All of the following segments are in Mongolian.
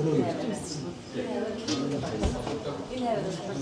Энэ хараа салбарч.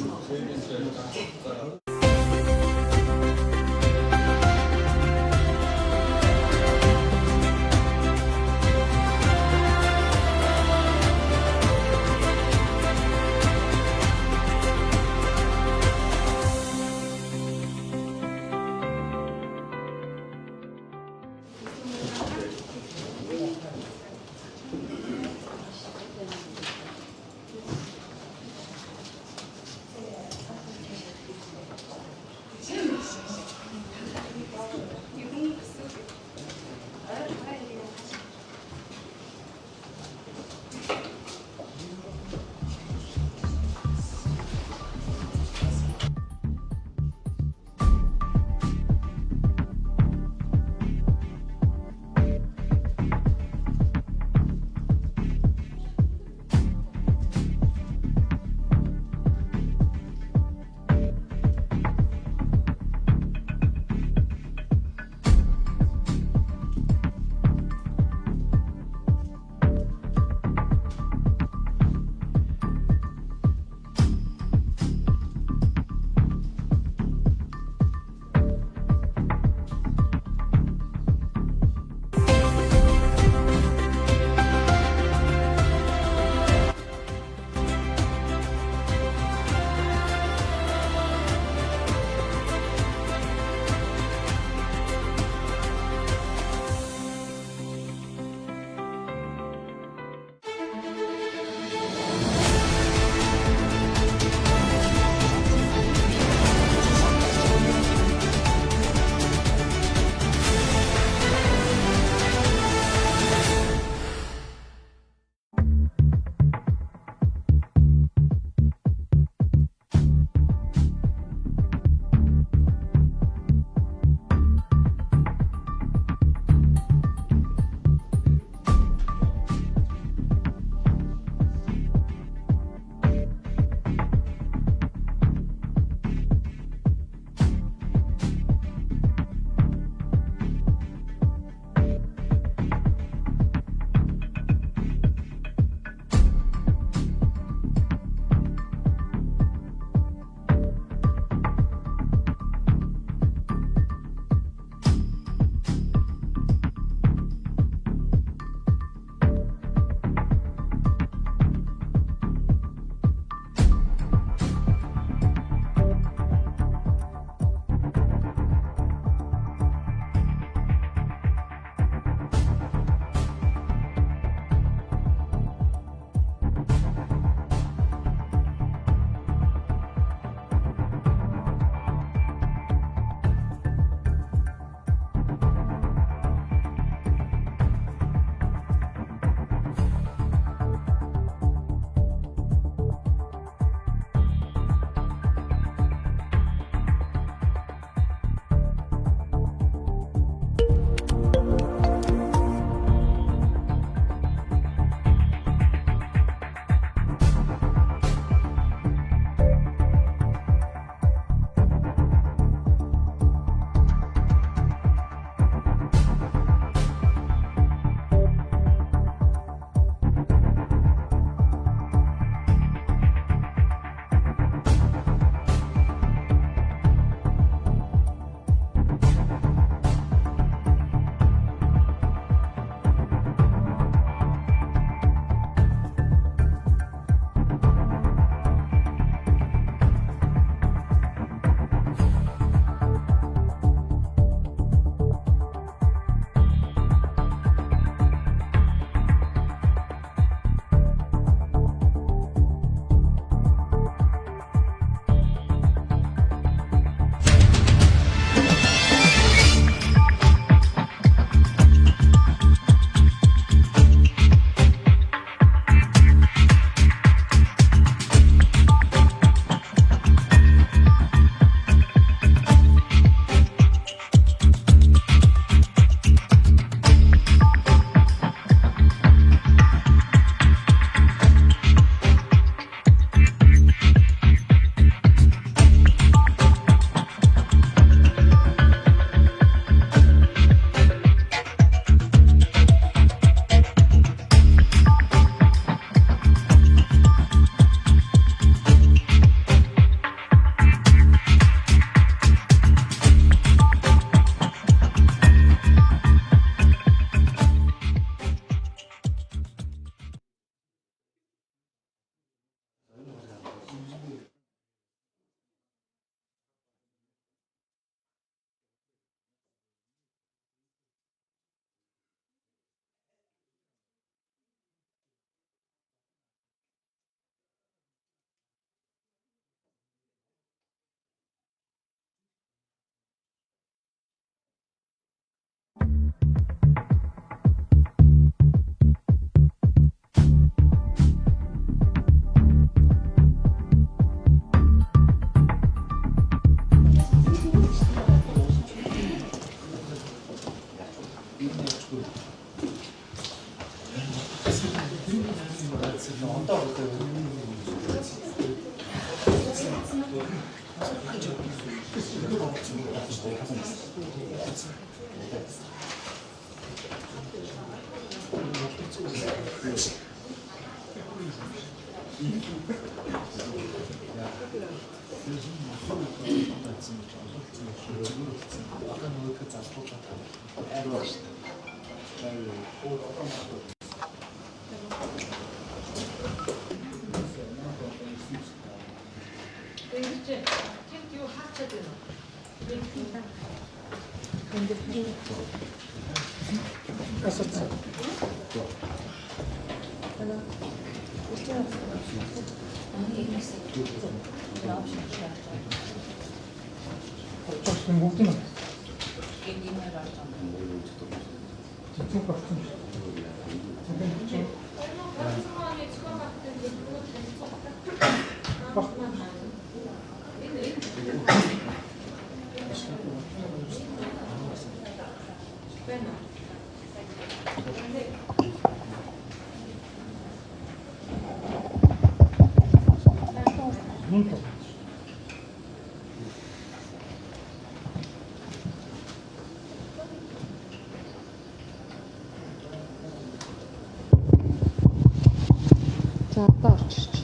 За одоо орж ирж.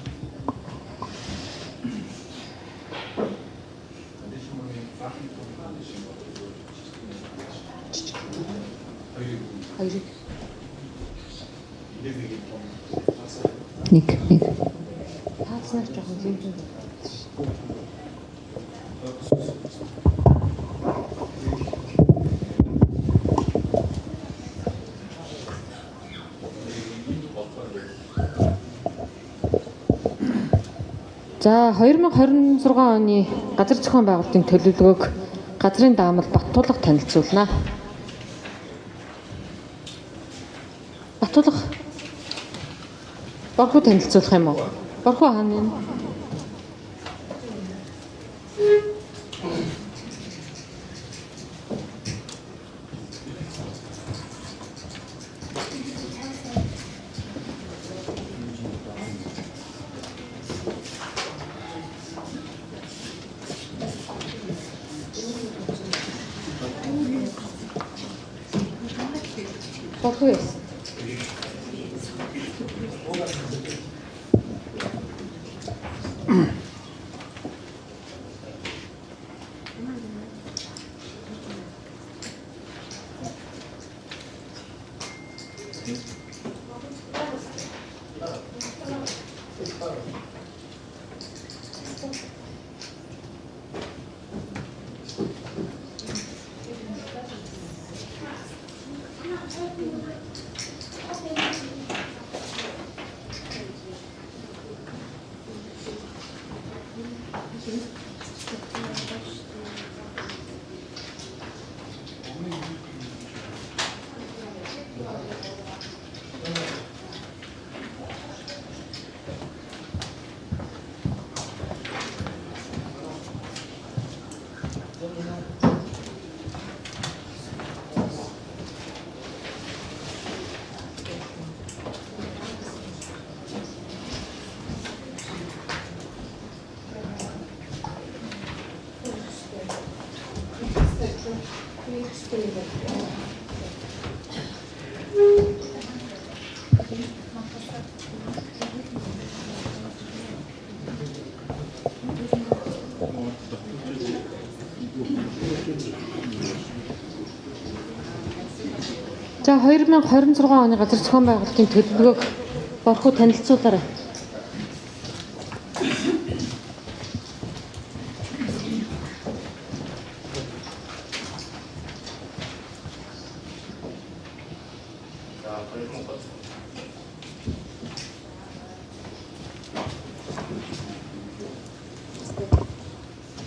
Хоёрыг. Нэг нэг. Тааснаар жоохон зэмлэн. За 2026 оны газар зохион байгуулалтын төлөвлөгөөг газрын даамал Баттулга танилцуулна. Баттулга Борхуу танилцуулах юм уу? Борхуу хаана юм? Борхуу яасан. За 2026 оны газар зохион байгуулалтын төлөвлөгөөг Борхуу танилцуулаарай.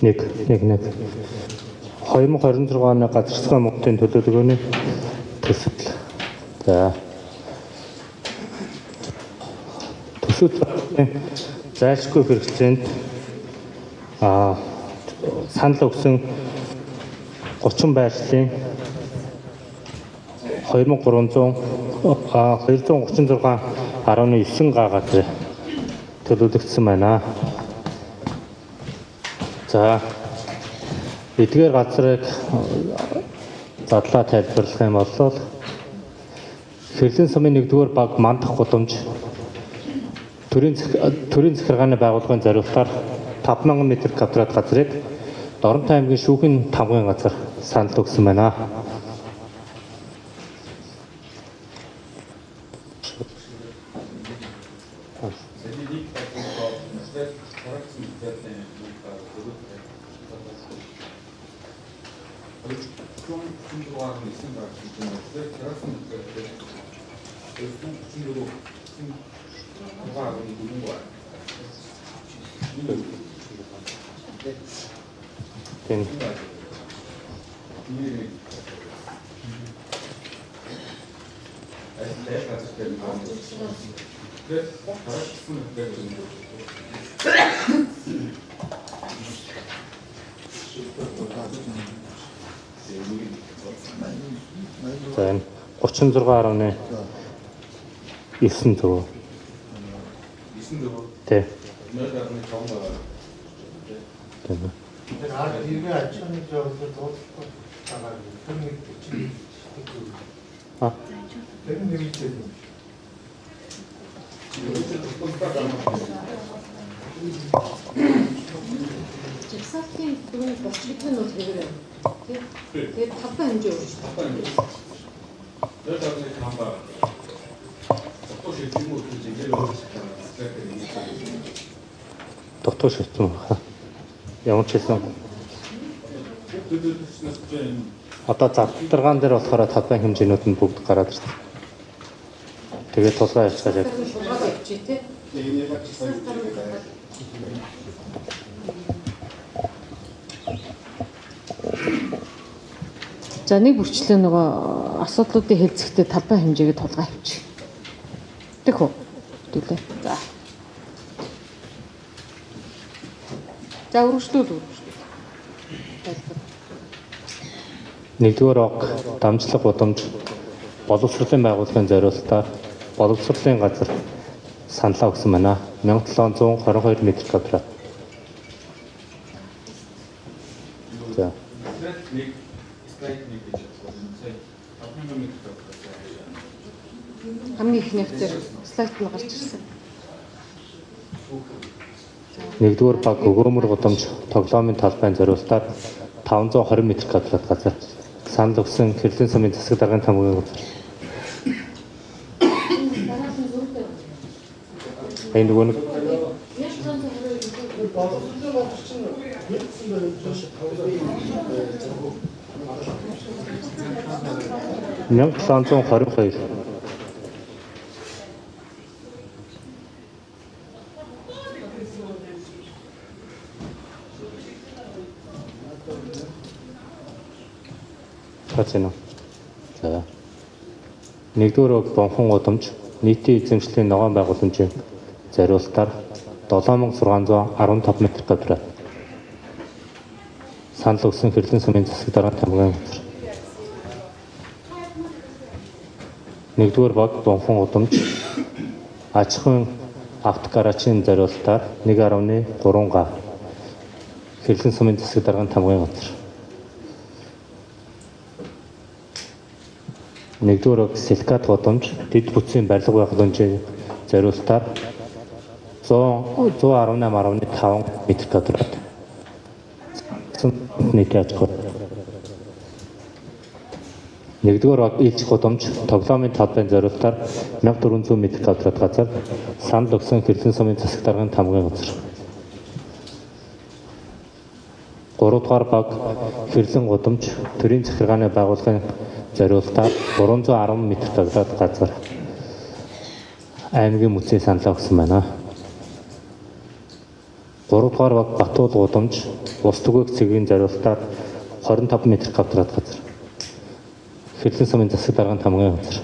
Нэг нэг нэг 2026 оны газар зохион байгуулалтын төлөвлөгөөний төсөл. За. Төсөл зайлшгүй хэрэгцээнд санал өгсөн 30 байршлын 2300 236 10.9 га газар төлөвлөгдсөн байна. За, эдгээр газрыг задлаа тайлбарлах юм бол Хэрлэн сумын 1-р баг Мандах гудамж төрийн захиргааны байгууллагын зориултаар 5000 м квадрат газрыг Дорнот аймгийн шүүхийн тамгын газар санал өгсөн байна. Тийм. За, энэ 36.9 зөв. 9 зөв. Тий. 0.5 байгаа. Тийм. Тэр ард иргэн аж ахуйн явдлаар дуудлахгүй байгаа тэр нэг 40. А. Тэр нэг юм. Жагсаалтын дүн 30 гэдэг нь бол хэвээр байна. Тий. Тэгээд талбай хэмжээ өөрчлөлт. Талбай хэмжээ. 0.5 байгаа. Дутуу шилжих юм уу гэж ингэж өөрчлөлт. Дутуу шилжсэн байна. Ямар ч хэлсэн. Одоо задаргаан дээр болохоор талбай хэмжээнүүд нь бүгд гараад ирсэн. Тэгээд тулгаа явуулчихаар яг. Тулгаа явчих тий. За, нэг бүрчлээ нөгөө асуудлуудын хэлцэхдээ талбай хэмжээгээ тулгаа авчих. Тэгэх үү? Тэглээ. За. За, өргөжлүүл. Тайлбар. 1-р ог дамжлаг гудамж боловсролын байгууллагын зориултаар боловсролын газар саналаа өгсөн байна. 1722 м квадрат. За. Нэг слайд нэг гэж байна. Сая 5000 м квадрат. Хамгийн ихнийх дээр слайд нь гарч ирсэн. 1-р баг өгөөмөр гудамж тоглоомын талбайн зориултаар 520 м квадрат газар санал өгсөн Хэрлэн сумын засаг даргын тамгын газар. Энэ нөгөө нэг Боловсролын газар чинь нэгдсэн байж 1722. Таач. За. 1-р ог Бонхон гудамж нийтийн эзэмшлийн ногоон байгууламжийн зориултаар 7615 м квадрат санал өгсөн Хэрлэн сумын засаг даргын тамгын газар. 1-р баг Бонхон гудамж аж ахуйн автогаражийн зориултаар 1.3 га Хэрлэн сумын засаг даргын тамгын газар. 1-р ог Силкат гудамж дэд бүтцийн барилга байгууламжийн зориултаар 118.5 м квадрат нийтийн аж ахуй. 1-р баг Илч гудамж тоглоомын талбайн зориултаар 1400 м квадрат газар санал өгсөн Хэрлэн сумын засаг даргын тамгын газар. 3-р баг Хэрлэн гудамж төрийн захиргааны байгууллагын зориултаар 310 м квадрат газар аймгийн музей саналаа өгсөн байна. 3-р баг Батуул гудамж ус түгээх цэгийн зориултаар 25 м квадрат газар Хэрлэн сумын засаг даргын тамгын газар.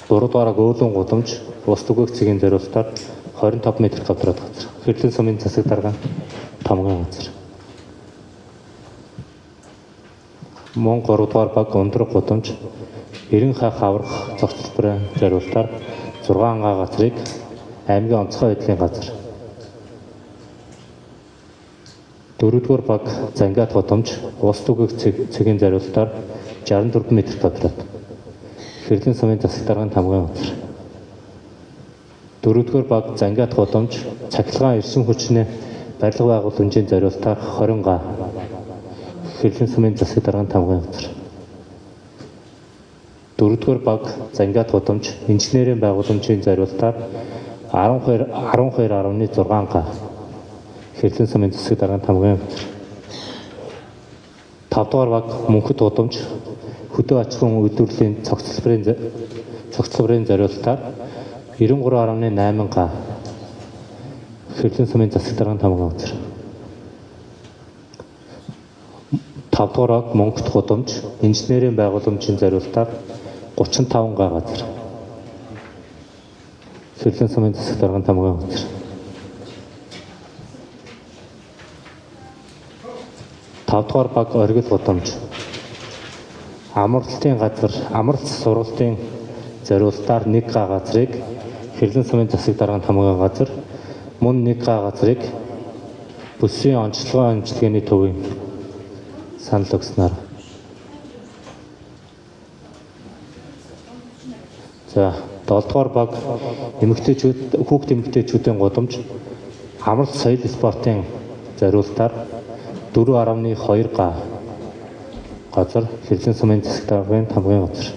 3-р баг Өөлөн гудамж ус түгээх цэгийн зориултаар 25 м квадрат газар Хэрлэн сумын засаг даргын тамгын газар. Мөн 3-р баг Ундраг гудамж 90 ха хаврах зохицлбарын зориултаар 6 га газрыг аймгийн онцгой байдлын газар. 4-р баг Зангаат гудамж улс түгээх цэгийн зориултаар 64 м квадрат. Хэрлэн сумын засаг даргын тамгын газар. 4-р баг Зангаат гудамж цахилгаан эрчим хүчний барилга байгууламжийн зориултаар 20 га. Хэрлэн сумын засаг даргын тамгын газар. 4-р баг Зангаат гудамж инженерийн байгууламжийн зориултаар 12.6 га. Хэрлэн сумын засаг даргын тамгын газар. 5-р баг Мөнхөд гудамж хөдөө аж ахуйн үйлдвэрлэлийн цогцлборын зориултаар 93.8 га. Хэрлэн сумын засаг даргын тамгын газар. 5-р баг Мөнхөд гудамж инженерийн байгууламжийн зориултаар 35 га газар. Хэрлэн сумын засаг даргын тамгын газар. 5-р баг Оргил гудамж амралтын газар, амралт сургалтын зориултаар 1 га газрыг Хэрлэн сумын засаг даргын тамгын газар, мөн 1 га газрыг бүсийн онцлогын эмчилгээний төвийн санал өгснөөр. За 7-р баг эмэгтэйчүүд, хүүхд эмэгтэйчүүдийн гудамж амралт соёл спортын зориултаар 4.2 га газар Хэрлэн сумын засаг даргын тамгын газар.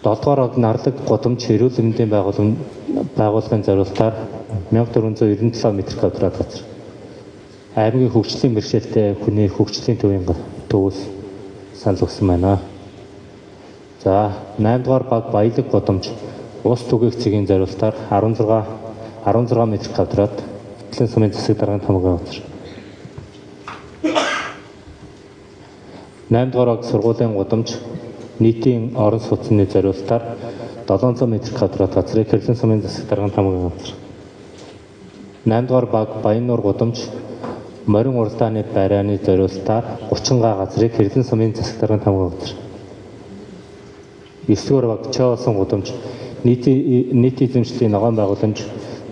7-р баг Нарлаг гудамж эрүүл мэндийн байгууллагын зориултаар 1497 м квадрат газар. Аймгийн хөгжлийн бэрхшээлтэй хүний хөгжлийн төвийн төвөөс санал өгсөн байна. За 8-р баг Баялаг гудамж ус түгээх цэгийн зориултаар 16 м квадрат Хэрлэн сумын засаг даргын тамгын газар. 8-р баг сургуулийн гудамж нийтийн орон сууцны зориултаар 700 м квадрат газрыг Хэрлэн сумын засаг даргын тамгын газар. 8-р баг Баяннуур гудамж морин уралдааны барианы зориултаар 30 га газрыг Хэрлэн сумын засаг даргын тамгын газар. 9-р баг Чоолсон гудамж нийт эзэмшлийн ногоон байгууламж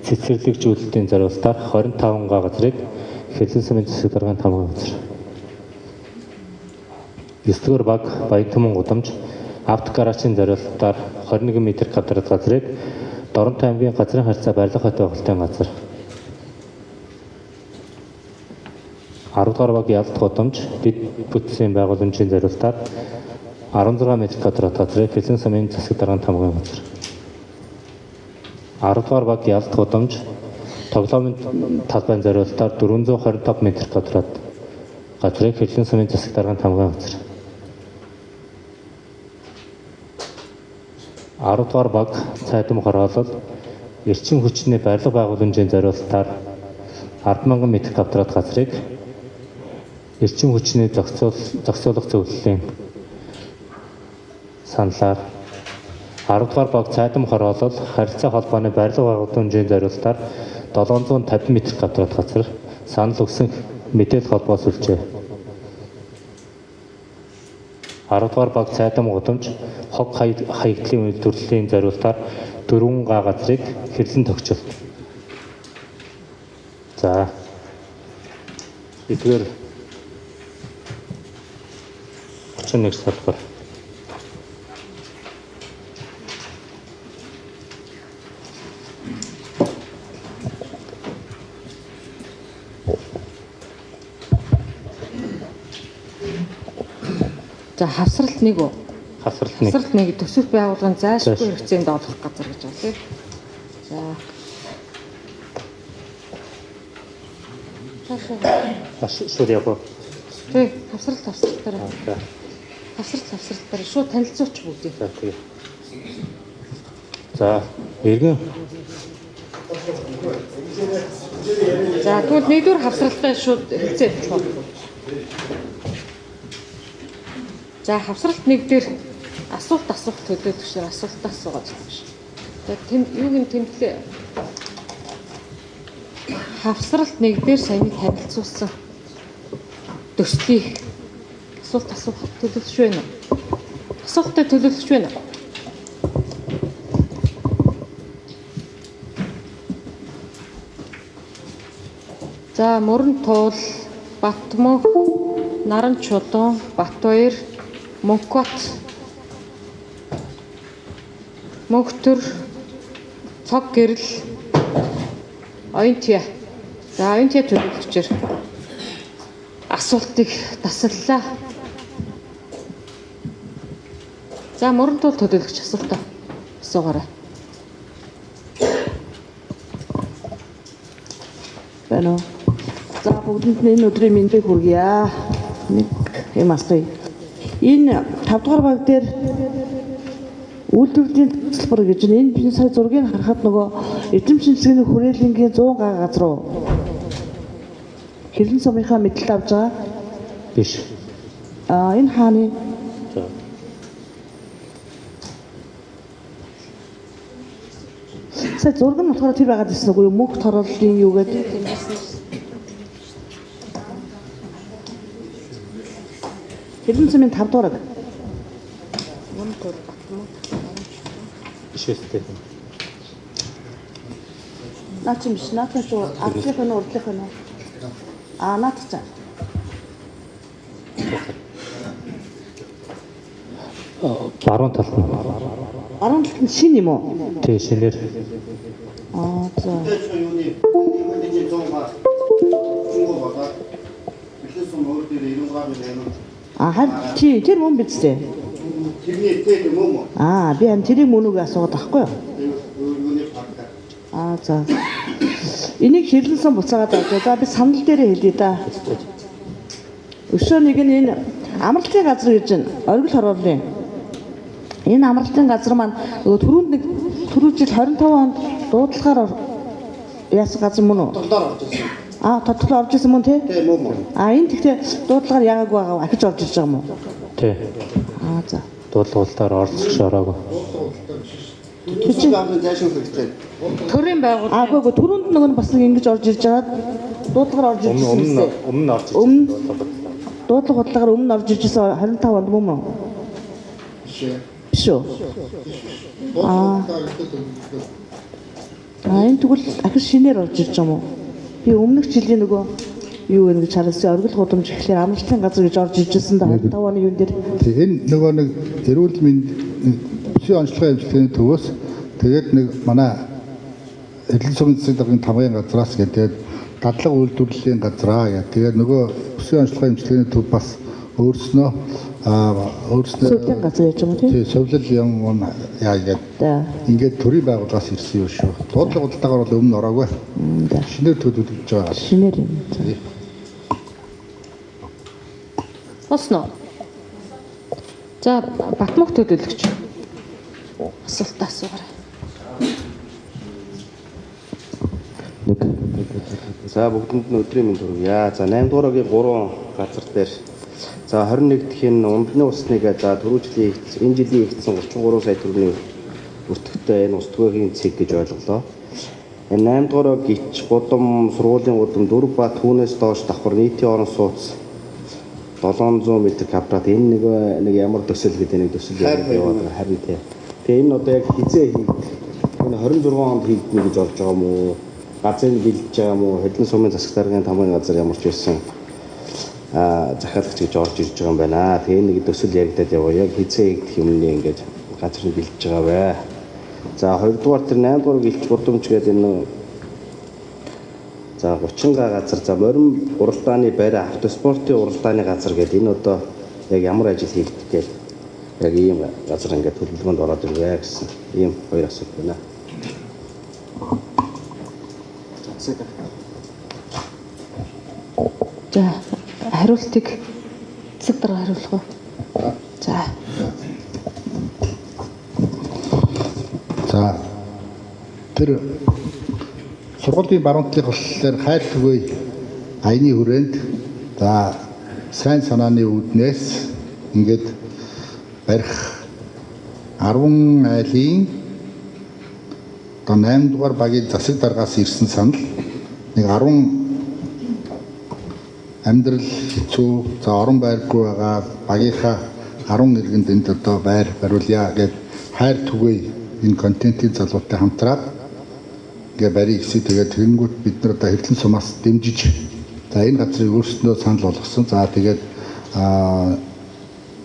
цэцэрлэгжүүлэлтийн зориултаар 25 га газрыг Хэрлэн сумын засаг даргын тамгын газар. 9-р баг Баян-Түмэн гудамж авто гаражийн зориултаар 21 м квадрат газрыг Доронтой аймгийн газрын харьцаа барилга хот байгуулалтын газар. 10-р баг Ялт гудамж дэд бүтцийн байгууламжийн зориултаар 16 м квадрат газрыг Хэрлэн сумын засаг даргын тамгын газар. 10-р баг Ялт гудамж тоглоомын талбайн зориултаар 425 м квадрат газрыг Хэрлэн сумын засаг даргын тамгын газар. 10-р баг Цайдам хороолол эрчим хүчний барилга байгууламжийн зориултаар 10,000 м квадрат газрыг эрчим хүчний зохицуулах зөвлөлийн саналаар 10-р баг Цайдам хороолол харилцаа холбооны барилга байгууламжийн зориултаар 750 м квадрат газар санал өгсөн мэдээлэл холбоо сүлжээ. 10-р баг Цайдам гудамж хог хаягдлын үйлдвэрлэлийн зориултаар 4 га газрыг хэрлэн тохиолт. За эдгээр 31 салбар. За хавсралт 1 үү? Хавсралт 1. Хавсралт 1 төсөв байгууллагын зайлшгүй хэрэгцээнд олох газар гэж байна тийм. За. Шууд явах уу? Тий, хавсралт хавсралтаараа. За. Хавсралт хавсралтаараа шууд танилцуулчих бүгдийг. За тий. За, эргэн. За, тэгвэл нэгдүгээр хавсралтаа шууд хэлцээ явуучих уу? За, хавсралт 1 дээр асуулт асуух төлөөлөгчдөр асуулт асуугаад байгаа ш. За, тэм юуг нь тэмдэглээ. Хавсралт 1 дээр саяны танилцуулсан төслийг асуулт асуух төлөвлөж байна уу? Асуулттай төлөөлөгч байна уу? За, Мөрөн туул, Батмөнх, Наран чулуун, Батбаяр, Мөнхбат, Мөнхтөр, Цог гэрэл, Оюнтия. За, Оюнтия төлөөлөгчөөр асуултыг тасаллаа. За, Мөрөн туул төлөөлөгч асуултаа асуугаарай. Байна уу? За, бүгдэнд нь энэ өдрийн мэндийг хүргье. Нэг юм асууя. Энэ 5 дугаар баг дээр үйлдвэрлэлийн төлбөр гэж энэ би сая зургийг харахад нөгөө эрдэм шинжилгээний хүрээлэнгийн 100 га газар уу? Хэрлэн сумынхаа мэдлэл авч байгаа? Биш. Аа, энэ хааны? За. Сая зураг нь болохоор тэр байгаад ирсэн үгүй юу? Мөнх торооллын юу гэдэг? Хэрлэн сумын 5 дугаар баг. Биш өстэй. Наа чи биш. Наа чи ардлынх нь урдлынх нь. Аа, наад чи. Баруун талд нь. Баруун талд нь шин юм уу? Тий, шинээр. Аа, за. Аа, харин тий, тэр мөн биз дээ. Аа, би харин тэрийг мөн үгүй асуугаад байхгүй юу? Аа, за. Энийг хэрлэнсэн буцаагаад авч. За, би санал дээрээ хэлье да. Өшөө нэг нь энэ амралтын газар гэж байна. Оргил хорооллын. Энэ амралтын газар маань нөгөө түрүүнд нэг түрүү жил 25 онд дуудлагаар яасан газар мөн үү? Тодорхой орж ирсэн. Аа, тодорхой орж ирсэн мөн тий? Тий, мөн мөн. Аа, энэ тэгтээ дуудлагаар яагаагүй байгаа ахиж орж ирж байгаа юм уу? Тий. Аа, за. Дуудлагуудаар оролцож ороогүй. Төслийн замын зайшин хэрэгтэй. Төрийн байгууллага. Аа, үгүй түрүүнд нөгөө нь бас нэг ингэж орж ирж байгаа. Дуудлагаар орж ирж Өмнө ирсэн. өмнө орж ирсэн. Өмнө дуудлага худалдаагаар өмнө орж ирж ирсэн 25 онд мөн үү? Биш ээ. Биш үү? Аа. Аа, энэ тэгвэл ахиж шинээр орж ирж байгаа юм уу? Би өмнөх жилийн нөгөө юу вэ гэж хараасан оргил гудамж гэхлээр амралтын газар гэж орж ирж ирсэн да 25 оны юун дээр. Энэ нөгөө нэг эрүүл мэнд бүсийн онцлогын эмчилгээний төвөөс тэгээд нэг манай Эрдэнэ сумын засгийн даргын тамгын газраас гэдэг дадлага үйлдвэрлэлийн газраа гэх. Тэгээд нөгөө бүсийн онцлогын эмчилгээний төв бас өөрснөө өөрснөө Зөвлөлийн газар яаж юм уу тий? Зөвлөл юм яа гэдэг. Ингээд төрийн байгууллагаас ирсэн юм шүү. Дуудлага худалдаагаар бол өмнө ороогүй. Шинээр төлөвлөж байгаа. Шинээр юм. Болсон уу? За, Батмөх төлөөлөгч. Асуулт асуугаарай. Нэг. За, бүгдэнд нь өдрийн мэнд хүргье. За, 8 дугаар багийн 3 газар дээр за 21 дахь энэ ундны усныг за түрүү жилийн энэ жилийн ихсэн 33 сая төгрөгийн өртөгтэй энэ ус түгээхийн цэг гэж ойлголоо. Энэ 8 дугаар баг гिच гудам, сургуулийн гудам 4 ба түүнээс доош давхар нийтийн орон сууц 700 м квадрат энэ нэг ямар төсөл гэдэг нэг төсөл яваад байгаа харин тий. Тэгээ энэ одоо яг хизээ хийгдэх. Энэ 26 онд хийгдэнэ гэж болж байгаа юм уу? Газрыг бэлдэж байгаа юм уу? Хөдлөн сумын засаг даргын тамгын газар ямар ч байсан захиалагч гэж орж ирж байгаа юм байна. Тэгээ энэ нэг төсөл яригадад яваа. Яг хизээ хийгдэх юмны ингээд газар нь бэлдэж байгаа бай. За, хоёрдугаар тэр 8 дугаар гэлч гудамж гэдэг энэ за 30 га газар за морин уралдааны байраа автоспортын уралдааны газар гэдэг энэ одоо яг ямар ажил хийгдэх гээл яг ийм газар ингээд төлөвлөгөөнд ороод ирвэ гэсэн ийм хоёр асуулт байна. За, хариултыг засаг дарга хариулах уу? За. За, тэр сургуулийн баруун талын голлоор хайр түгээ аяны хүрээнд за сайн санааны үүднээс ингээд барих 10 айлын одоо 8 дугаар багийн засаг даргаас ирсэн санал нэг 10 амьдрал хэцүү за орон байргүй байгаа багийнхаа 10 иргэнд энд одоо байр бариулъя гэд хайр түгэе энэ контентын залуутай хамтраад ингээ барийг гэсэн. Тэгээд тэгэнгүүт бид нар одоо Хэрлэн сумаас дэмжиж за энэ газрыг өөрсдөө санал болгосон. За тэгээд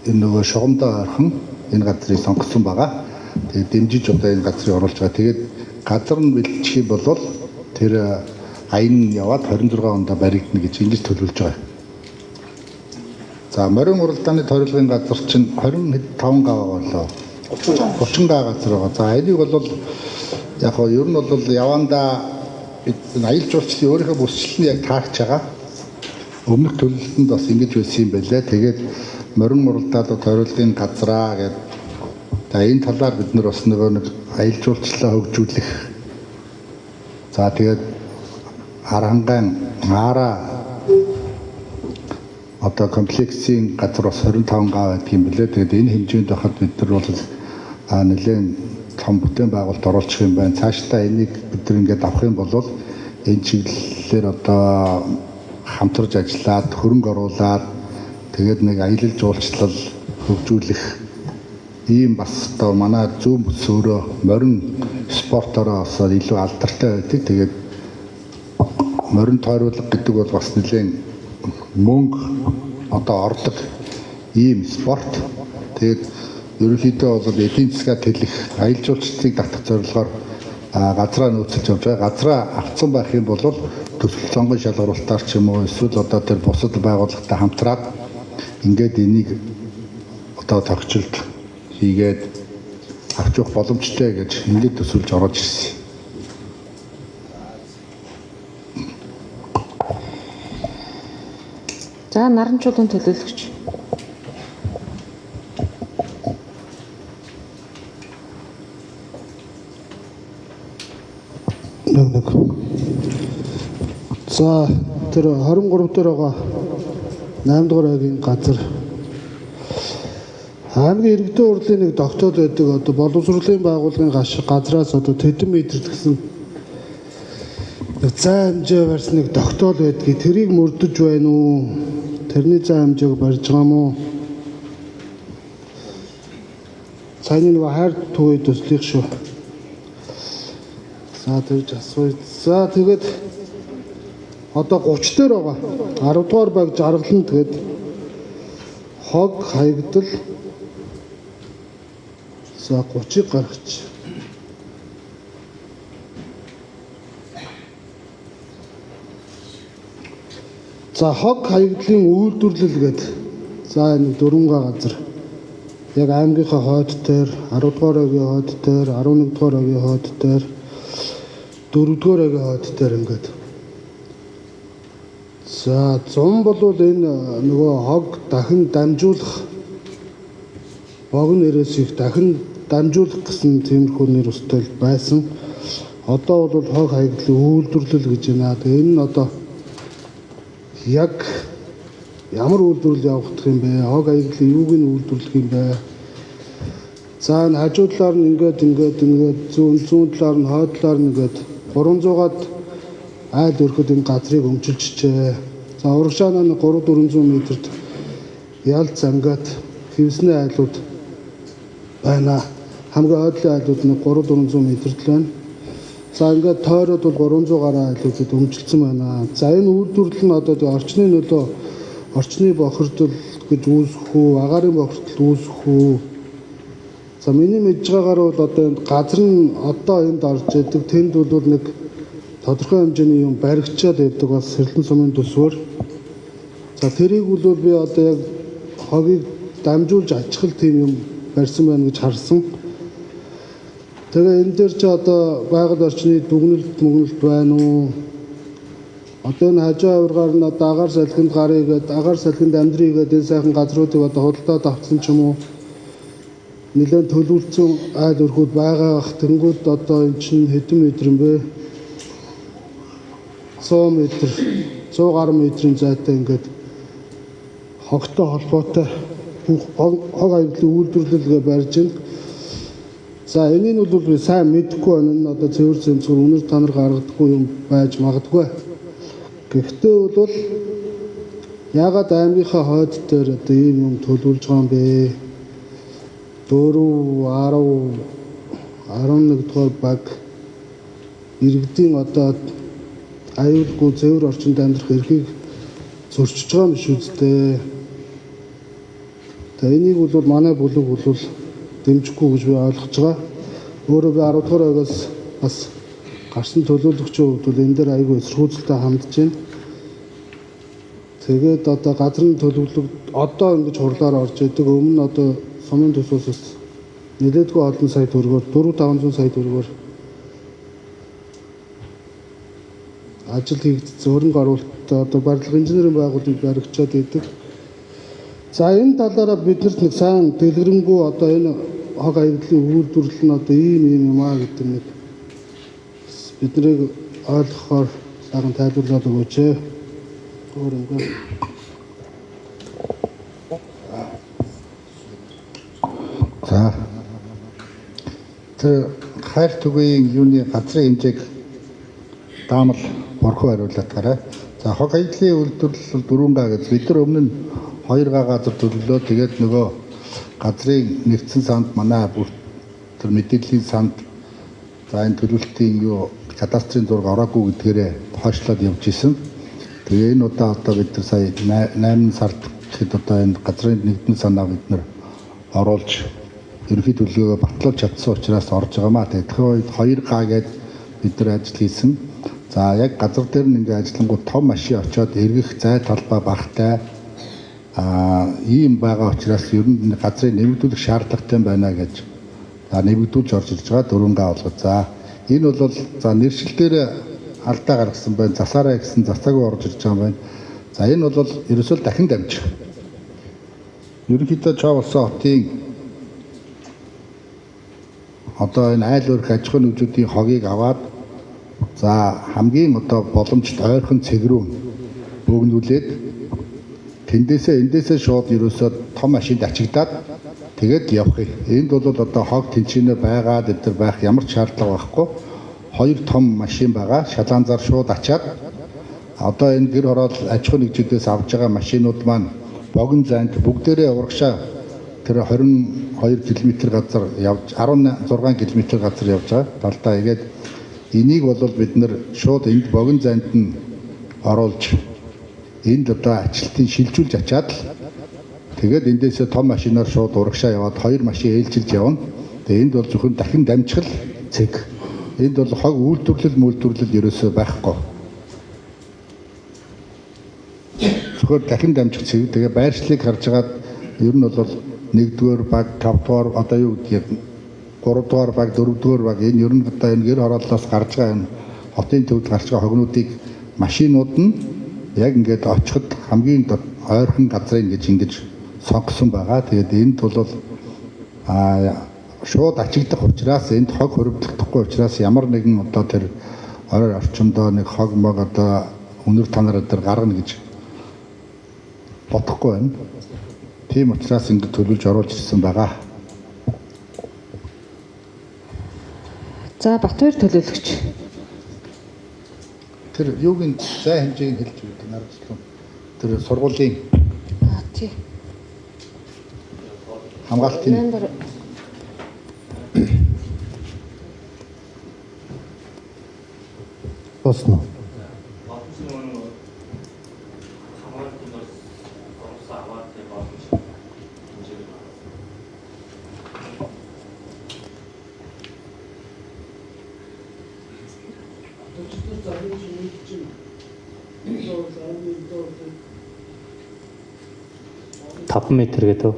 энэ нөгөө шугамдаа ойрхон энэ газрыг сонгосон байгаа. Тэгээд дэмжиж одоо энэ газрыг оруулж байгаа. Тэгээд газар нь бэлтчих юм бол тэр аян нь яваад 26 онд баригдана гэж ингэж төлөвлөж байгаа. За морин уралдааны тойролгын газар чинь 25 га болоо. 30 га газар байгаа. За энийг бол яг хоо ер нь бол явандаа аялал жуулчлалын өөрийнхөө бүсчлэл нь яг таарч байгаа. Өмнөх төлөлтөнд бас ингэж байсан юм байлаа. Тэгээд морин уралдааны тойролгын газраа гэдэг. За энэ талаар бид нар бас нөгөө нэг аялал жуулчлалаа хөгжүүлэх. За тэгээд Арангаан Аараа одоо комплексийн газар бас 25 га байдаг юм билээ. Тэгээд энэ хэмжээнд байхад бид нар бол нэлээд том бүтээн байгуулалт оруулчих юм байна. Цаашдаа энийг бид нар ингээд авах юм бол энэ чиглэлээр одоо хамтарч ажиллаад хөрөнгө оруулаад тэгээд нэг аялал жуулчлал хөгжүүлэх ийм бас одоо манай зүүн бүс өөрөө морин спортоороо бас илүү алдартай байдаг. Тэгээд морин тойруулга гэдэг бол бас нэлээд мөнгө одоо ордог ийм спорт. Тэгээд ерөнхийдөө бол эдийн засгаа тэлэх, аялал жуулчлалыг татах зорилгоор газраа нөөцлөж явж байгаа. Газраа авцсан байх юм бол төсөл сонгон шалгаруулалтаар ч юм уу эсвэл одоо тэр бусад байгууллагатай хамтраад ингээд энийг одоо тогтчлт хийгээд авч явах боломжтой гэж ингээд төсөөлж орж ирсэн. За Наранчуулын төлөөлөгч. Нэг. За тэр 23 дээр байгаа 8 дугаар аймгийн газар аймгийн иргэдийн хурлын нэг тогтоол байдаг. Одоо боловсролын байгууллагын газраас одоо тэдэн метр гэсэн нэг зай хэмжээ барьсан нэг тогтоол байдгийг тэрийг мөрдөж байна уу? Тэрний зай хэмжээг барьж байгаа мó? Цааны нөгөө хайр түгээ төслөх шүү. За тэрж асууя. За тэгээд одоо 30 дээр байгаа. 10 дугаар баг жаргалан тэгээд хог хаягдал за 30-ыг гаргач. За хог хаягдлын үйлдвэрлэл гээд за энэ 4 га газар яг аймгийнхаа хойд дээр 10 дугаар аймгийн хойд дээр 11 дугаар аймгийн хойд дээр 4 дугаар аймгийн хойд дээр ингээд. За 100 болвол энэ нөгөө хог дахин дамжуулах богино нэрээс их дахин дамжуулах гэсэн тиймэрхүү нэр өстэй байсан. Одоо бол хог хаягдлын үйлдвэрлэл гэж байна. Тэгээ энэ нь одоо яг ямар үйлдвэрлэл явагдах юм бэ? Хог хаягдлын юуг нь үйлдвэрлэх юм бэ? За энэ хажуу талаар нь ингээд ингээд ингээд зүүн талаар нь хойд талаар нь ингээд 300-аад айл өрхөд энэ газрыг өмчилжээ. За урагшаанаа нь 3-400 метрт ялц зангаад хэвсний айлууд байна. Хамгийн ойдлын айлууд нь 3-400 метрт л байна. За ингээд тойроод бол 300 гаруй айлуудад өмчилсөн байна. За энэ үйлдвэрлэл нь одоо орчны нөлөө, орчны бохирдол гэж үүсэх үү, агаарын бохирдол үүсэх үү? За миний мэдж байгаагаар бол одоо энд газар нь одоо энд орж идэг. Тэнд бол нэг тодорхой хэмжээний юм баригчаад байдаг бас Сэрэлэн сумын төсвөр. За тэрийг бол би одоо яг хогийг дамжуулж ачихал тийм юм барьсан байна гэж харсан. Тэгээ энэ дээр чи одоо байгаль орчны дүгнэлт мөгнөлт байна уу? Одоо энэ хажуу авиргаар нь одоо агаар салхинд гарыг гээд агаар салхинд амьдрыг гээд энэ сайхан газруудыг одоо худалдаад авсан ч юм уу? Нэлээд төлөвлөсөн айл өрхүүд байгаа бах. Тэнгүүд одоо эн чинь хэдэн метр юм бэ? 100 метр, 100 гаруй метрийн зайтай ингээд хогтой холбоотой хог хаягдлын үйлдвэрлэл гэж барьж байна. За энийг нь бол би сайн мэдэхгүй байна. Энэ одоо цэвэр цэмцгэр үнэр танар гаргадаггүй юм байж магадгүй. Гэхдээ бол яагаад аймгийнхаа хойд дээр одоо ийм юм төлөвлөж байгаа юм бэ? 4 10 11 дугаар баг иргэдийн одоо аюулгүй цэвэр орчинд амьдрах эрхийг зөрчиж байгаа юм шүү дээ. Тэгээ энийг бол манай бүлэг бол дэмжихгүй гэж би ойлгож байгаа. Өөрөө би 10 дугаар агаас бас гарсан төлөөлөгчийн хувьд бол энэ дээр аягүй эсэргүүцэлтэй хандж байна. Тэгээд одоо газрын төлөвлөг одоо ингэж хурлаар орж идэг. Өмнө нь одоо сумын төсөөс бас нэлээдгүй олон сая төгрөгөөр 4 500 сая төгрөгөөр ажил хийгдсэн, хөрөнгө оруулалт одоо барилга инженерийн байгууллагыг баригчаад идэг. За энэ талаараа биднэрт нэг сайн дэлгэрэнгүй одоо энэ хог хаягдлын үйлдвэрлэл нь одоо ийм ийм юм аа гэдэг нэг биднийг ойлгохоор сайхан тайлбарлаад өгөөч. Өөр юм. За. Тэр хайр түгээн юуны газрын хэмжээг даамал борхоо хариулаад гараа. За хог хаягдлын үйлдвэрлэл бол 4 га гэж бид нар өмнө нь 2 га газар төлөвлөө. Тэгээд нөгөө газрын нэгдсэн санд манай бүр тэр мэдээллийн санд за энэ төлөвлөлтийн юу кадастрын зураг ороогүй гэдгээрээ хойшлоод явж исэн. Тэгээ энэ удаа одоо бид нар сая 8 сард гэхэд одоо энэ газрын нэгдэн санаа бид нар оруулж ерөнхий төлөвлөгөөгөө батлуулж чадсан учраас орж байгаамаа. Тэгээ тэгэхээр үед 2 га гээд бид нар ажил хийсэн. За яг газар дээр нь ингээ ажиллангууд том машин очиод эргэх зай талбай багтай ийм байгаа учраас ер нь газрыг нэмэгдүүлэх шаардлагатай байна гэж за нэмэгдүүлж орж ирж байгаа 4 га болгож. За энэ бол за нэршил дээр алдаа гаргасан байна. Засаараа гэсэн засаагүй орж ирж байгаа юм байна. За энэ бол ерөөсөө дахин дамжих. Ерөнхийдөө Чоолсон хотын одоо энэ айл өрх аж ахуйн нэгжүүдийн хогийг аваад за хамгийн одоо боломжтой ойрхон цэг рүү бөөгнүүлээд тэндээсээ эндээсээ шууд ерөөсөө том машинд ачигдаад тэгээд явах юм. Энд бол одоо хог тэнцэнэ байгаад эдгээр байх ямар ч шаардлага байхгүй. Хоёр том машин байгаа. Шалаанзаар шууд ачаад одоо энэ гэр хороол аж ахуйн нэгжүүдээс авж байгаа машинууд маань богино зайд бүгдээрээ урагшаа тэр 22 км газар явж 16 км газар явж байгаа. Талдаа игээд энийг бол бид нэр шууд энд богино зайд нь оруулж энд одоо ачлалтын шилжүүлж ачаад л тэгээд эндээсээ том машинаар шууд урагшаа яваад хоёр машин ээлжилж явна. Тэгээд энд бол зөвхөн дахин дамжихал цэг. Энд бол хог үйлдвэрлэл мүлдвэрлэл ерөөсөө байхгүй. Зөвхөн дахин дамжих цэг. Тэгээ байршлыг харж агаад ер нь бол 1-р баг, 5-р одоо юу гэдгийг 3-р баг, 4-р баг энэ ер нь одоо энэ гэр хорооллоос гарч байгаа энэ хотын төвд гарч байгаа хогнуудыг машинууд нь яг ингээд очиход хамгийн ойрхон газрыг ингэж ингэж сонгосон байгаа. Тэгээд энд бол шууд ачигдах учраас энд хог хуримтлахгүй учраас ямар нэгэн одоо тэр орой орчимдоо нэг хог мог одоо үнэр танаар өдр гаргана гэж бодохгүй байна. Тийм учраас ингэж төлөвлөж оруулж ирсэн байгаа. За Батбаяр төлөөлөгч. Тэр юуг нь зай хэмжээг нь хэлж өгдөг нарчлан. Тэр сургуулийн тий. Хамгаалтын Босно. Таван метр гэдэг.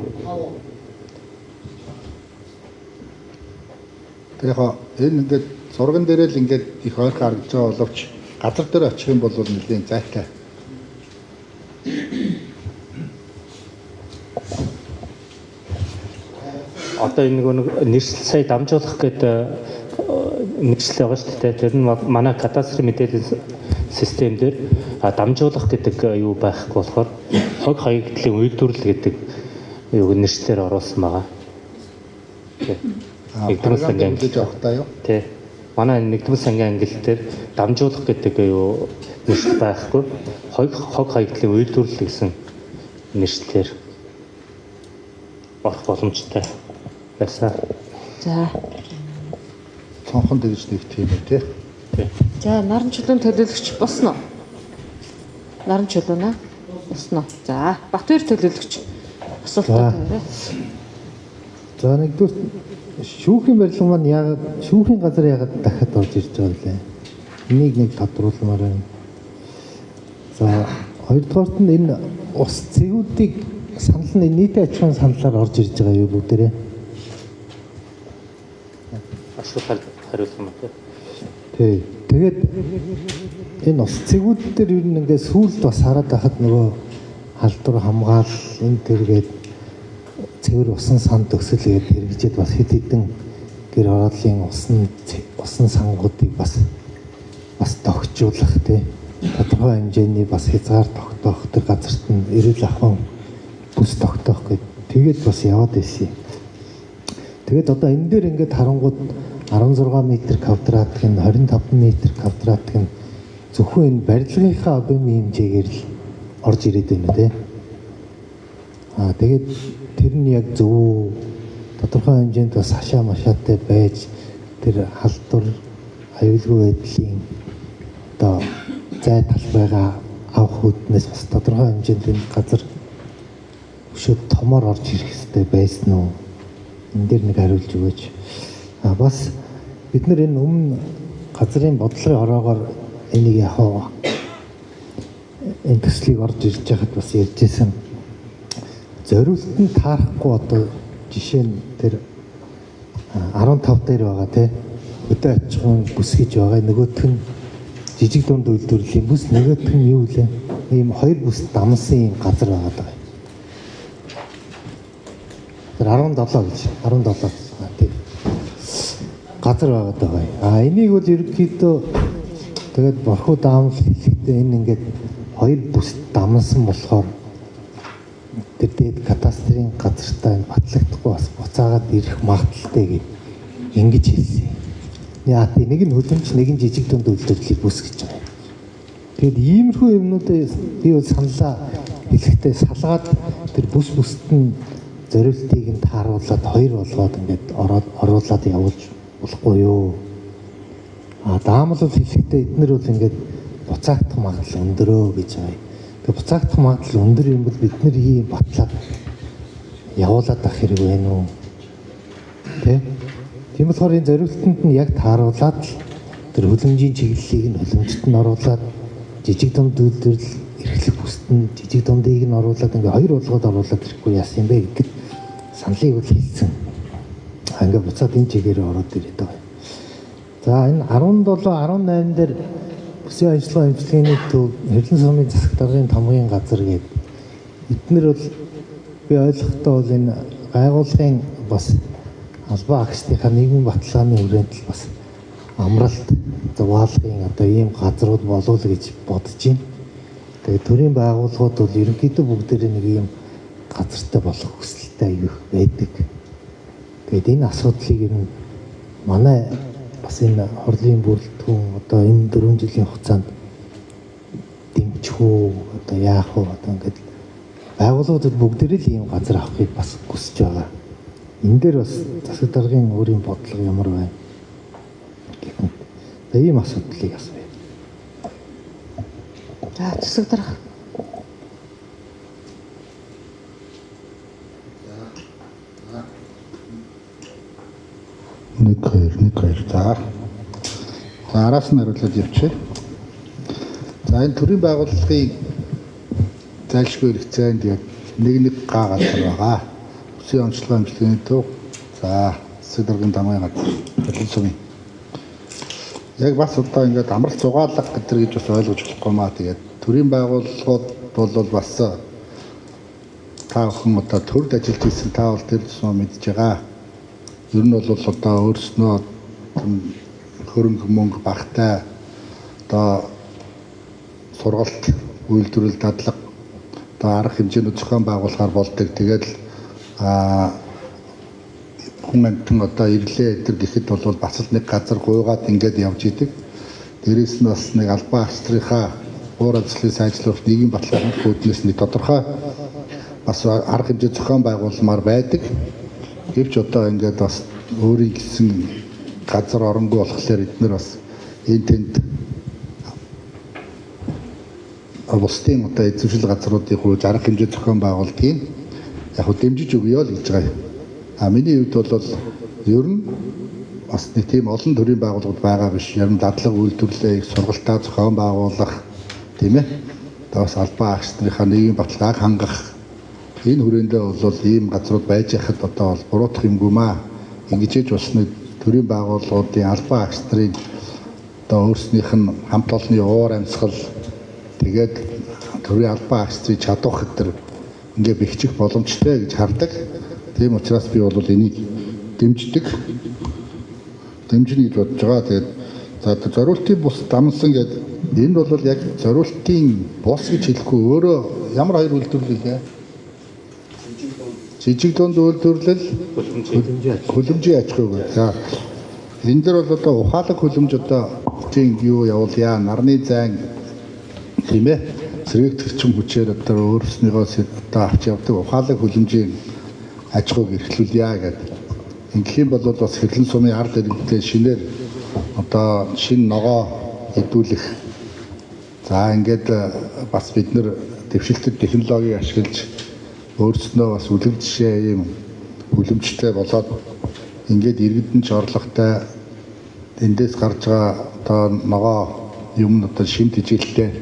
Тэгээ яг энэ ингээд зурган дээрээ л ингээд их ойрхон харагдаж байгаа боловч газар дээр очих юм бол нэлийн зайтай. Одоо энэ нэг нэршил сая дамжуулах гэдэг нэршил байгаа шүү дээ. Тэр нь манай кадастрын мэдээллийн систем дээр дамжуулах гэдэг юу байхгүй болохоор хог хаягдлын үйлдвэрлэл гэдэг юуг нэршлээр оруулсан байгаа. Нэгдүгээр сангийн ангил авах та юу? Тий. Манай нэгдүгээр сангийн ангил дээр дамжуулах гэдэг юу нэршил байхгүй. Хог хаягдлын үйлдвэрлэл гэсэн нэршлээр орох боломжтой. Байсан. За. Цонхон дэгж нэг тийм үү те. Тий. За, наран чулуун төлөөлөгч болсон уу? Наран чулуунаа болсон уу? За, Батбаяр төлөөлөгч асуултаа тавиарай. За, нэгдүгээр шүүхийн барилга маань яагаад, шүүхийн газар яагаад дахиад орж ирж байгаа вэ? Энийг нэг тодруулмаар байна. За, хоёрдугаарт нь энэ ус цэгүүдийг санал нь нийтийн аж ахуйн саналаар орж ирж байгаа юу бүгдээрээ? Асуулт хариулах юм уу те? Тий. Тэгээд энэ ус цэгүүд дээр ер нь ингээд сүүлд бас хараад байхад нөгөө халдвар хамгаал энэ төргээд цэвэр усан сан төгсөл гээд хэрэгжээд бас хэд хэдэн гэр хорооллын усан сангуудыг бас тогтжуулах тий тодорхой хэмжээний бас хязгаар тогтоох тэр газарт нь эрүүл ахуйн бүс тогтоох гээд тэгээд бас яваад байсан юм. Тэгээд одоо энэ дээр ингээд харангууд 16 м квадрат гэн 25 м квадрат гэн зөвхөн энэ барилгынхаа объемын хэмжээгээр л орж ирээд байна тий. Аа тэгээд тэр нь яг зөв тодорхой хэмжээнд бас хашаа машаатай байж тэр халдвар аюулгүй байдлын одоо зай талбайгаа авах үүднээс бас тодорхой хэмжээнд энэ газар өшөө томор орж ирэх хэрэгтэй байсан уу? Энэ дээр нэг хариулж өгөөч. А бас бид нар энэ өмнө газрын бодлогын хороогоор энийг яг энэ төслийг орж ирж байхад бас ярьжсэн. Зориулт нь таарахгүй одоо жишээ нь тэр 15 дээр байгаа тий хөдөө аж ахуйн бүс гэж байгаа, нөгөөх нь жижиг дунд үйлдвэрлэлийн бүс, нөгөөх нь юу лээ? Ийм хоёр бүс дамсан ийм газар байгаа даа. Тэр 17 гэж 17 тий газар байгаа даа. А энийг бол ерөнхийдөө тэгээд борхуу даамл хэлэхдээ энэ ингээд хоёр бүс дамсан болохоор тэр дээд кадастрын газартаа батлагдахгүй бас буцаагаад ирэх магадлалтай гэж ингэж хэлсэн. Яа тий нэг нь хөлөмж, нэг нь жижиг дунд үйлдвэрлэлийг бүс гэж байгаа. Тэгээд иймэрхүү юмнуудыг би бол саналаа хэлэхдээ салгаад тэр бүс бүст нь зориултыг нь тааруулаад хоёр болгоод ингээд ороод оруулаад явуулж болохгүй юу? А даамал бол хэлэхдээ эднэр бол ингээд буцаагдах магадлал өндөрөө гэж байгаа. Тэгээ буцаагдах магадлал өндөр юм бол бид нэр ийм батлаад явуулаад авах хэрэг байна уу? Тэ? Тийм болохоор энэ зориултанд нь яг тааруулаад л тэр хөлөмжийн чиглэлийг нь хөлөмжт нь оруулаад жижиг дунд үйлдвэрлэл эрхлэх бүст нь жижиг дундыг нь оруулаад ингээ хоёр болгоод оруулаад ирэхгүй яасан юм бэ гэдэг саналыг бол хэлсэн. Ингээ буцаад энэ чигээр ороод ирээд байгаа юм. За энэ 17 18 дээр Бүсийн ажиллагаа эмчилгээний төв Хэрлэн сумын засаг даргын томгийн газар гэдэг. Эднэр бол би ойлгохдоо бол энэ байгууллагын бас албан агчдынхаа нийгмийн баталгааны хүрээнд л бас амралт зугаалгын одоо ийм газрууд болов л гэж бодож байна. Тэгээд төрийн байгууллагууд бол ерөнхийдөө бүгдээрээ нэг ийм газартай болох хүсэлтэй аюух байдаг. Тэгээд энэ асуудлыг ер нь манай бас энэ хурлын бүрэлдэхүүн одоо энэ 4 жилийн хугацаанд дэмжих үү, одоо яах вэ, одоо ингээд байгууллагуудад бүгдээрээ л ийм газар авахыг бас хүсэж байгаа. Энэ дээр бас засаг даргын өөрийн бодлого ямар байна гэх мэт. За ийм асуудлыг асууя. За засаг дарга. Нэг хоёр, нэг хоёр. За. За араас нь хариулаад явчих. За энэ төрийн байгууллагын зайлшгүй хэрэгцээнд яг нэг га газар байгаа. Бүсийн онцлогын эмчилгээний төв. За засаг даргын дамын газар. Хэрлэн сумын. Яг бас одоо ингээд амралт зугаалга гэдэг гэж бас ойлгож болохгүй маа. Тэгээд төрийн байгууллагууд бол бас та бүхэн одоо төрд ажиллаж ирсэн та бол тэр тусмаа мэдж байгаа. Ер нь бол одоо өөрснөө хөрөнгө мөнгө багтай одоо сургалт, үйлдвэрлэл, дадлага одоо арга хэмжээний зохион байгуулахаар болдог. Тэгээд хүн амьтан одоо ирлээ өдр гэхэд бол бас л нэг газар гуйгаад ингээд явж идэг. Дээрээс нь бас нэг албан австрийнхаа уур амьсгалын сайжруулах нийгмийн баталгааны үүднээс нэг тодорхой бас арга хэмжээ зохион байгуулмаар байдаг. Гэвч одоо ингээд бас өөрийн гэсэн газар оронгүй болохоор эднэр бас энэ тэнд бусдын одоо эзэмшил газруудыг хууж арга хэмжээ зохион байгуулдгийг яг хөө дэмжиж өгье л гэж байгаа юм. А миний хувьд бол ер нь бас нэг тийм олон төрлийн байгууллагууд байгаа биш. Ер нь дадлага үйлдвэрлэлээ их сургалтаа зохион байгуулах тийм ээ. Одоо бас албан агч нарынхаа нийгмийн баталгааг хангах энэ хүрээндээ бол ийм газрууд байж яхад одоо бол буруутах юмгүй маа. Ингэж ээж бас нэг төрийн байгууллагуудын албан агч нарын одоо өөрснийх нь хамт олонны уур амьсгал тэгээд төрийн албан агч нарын чадвах гэтэр ингээ бэхжих боломжтой гэж хардаг. Тийм учраас би бол энийг дэмждэг. Дэмжинэ гэж бодож байгаа. Тэгээд за зориултын бус дамнасан гэдэг энэ бол яг зориултын бус гэж хэлэхгүй өөрөө ямар хоёр үйлдвэрлэл вэ? Жижиг дунд үйлдвэрлэл, хөлөмжийн аж ахуй гэх. За энэ дэр бол одоо ухаалаг хөлөмж одоо тийм юу явуулъя. Нарны зайн тийм ээ. Сэргээх эрчим хүчээр одоо өөрснийгөө одоо авч явдаг ухаалаг хөлөмжийн аж ахуйг эрхлүүлье гэдэг. Ингэх юм бол бас хэрлэн сумын ард иргэдээ шинээр одоо шинэ ногоо идүүлэх. За ингээд бас бид нэр дэвшилтэд технологиг ашиглаж өөрснөө бас үлгэр жишээ ийм хүлэмжтэй болоод ингээд иргэдэн ч орлоготой эндээс гарч байгаа одоо ногоо юм одоо шим тэжээлтэй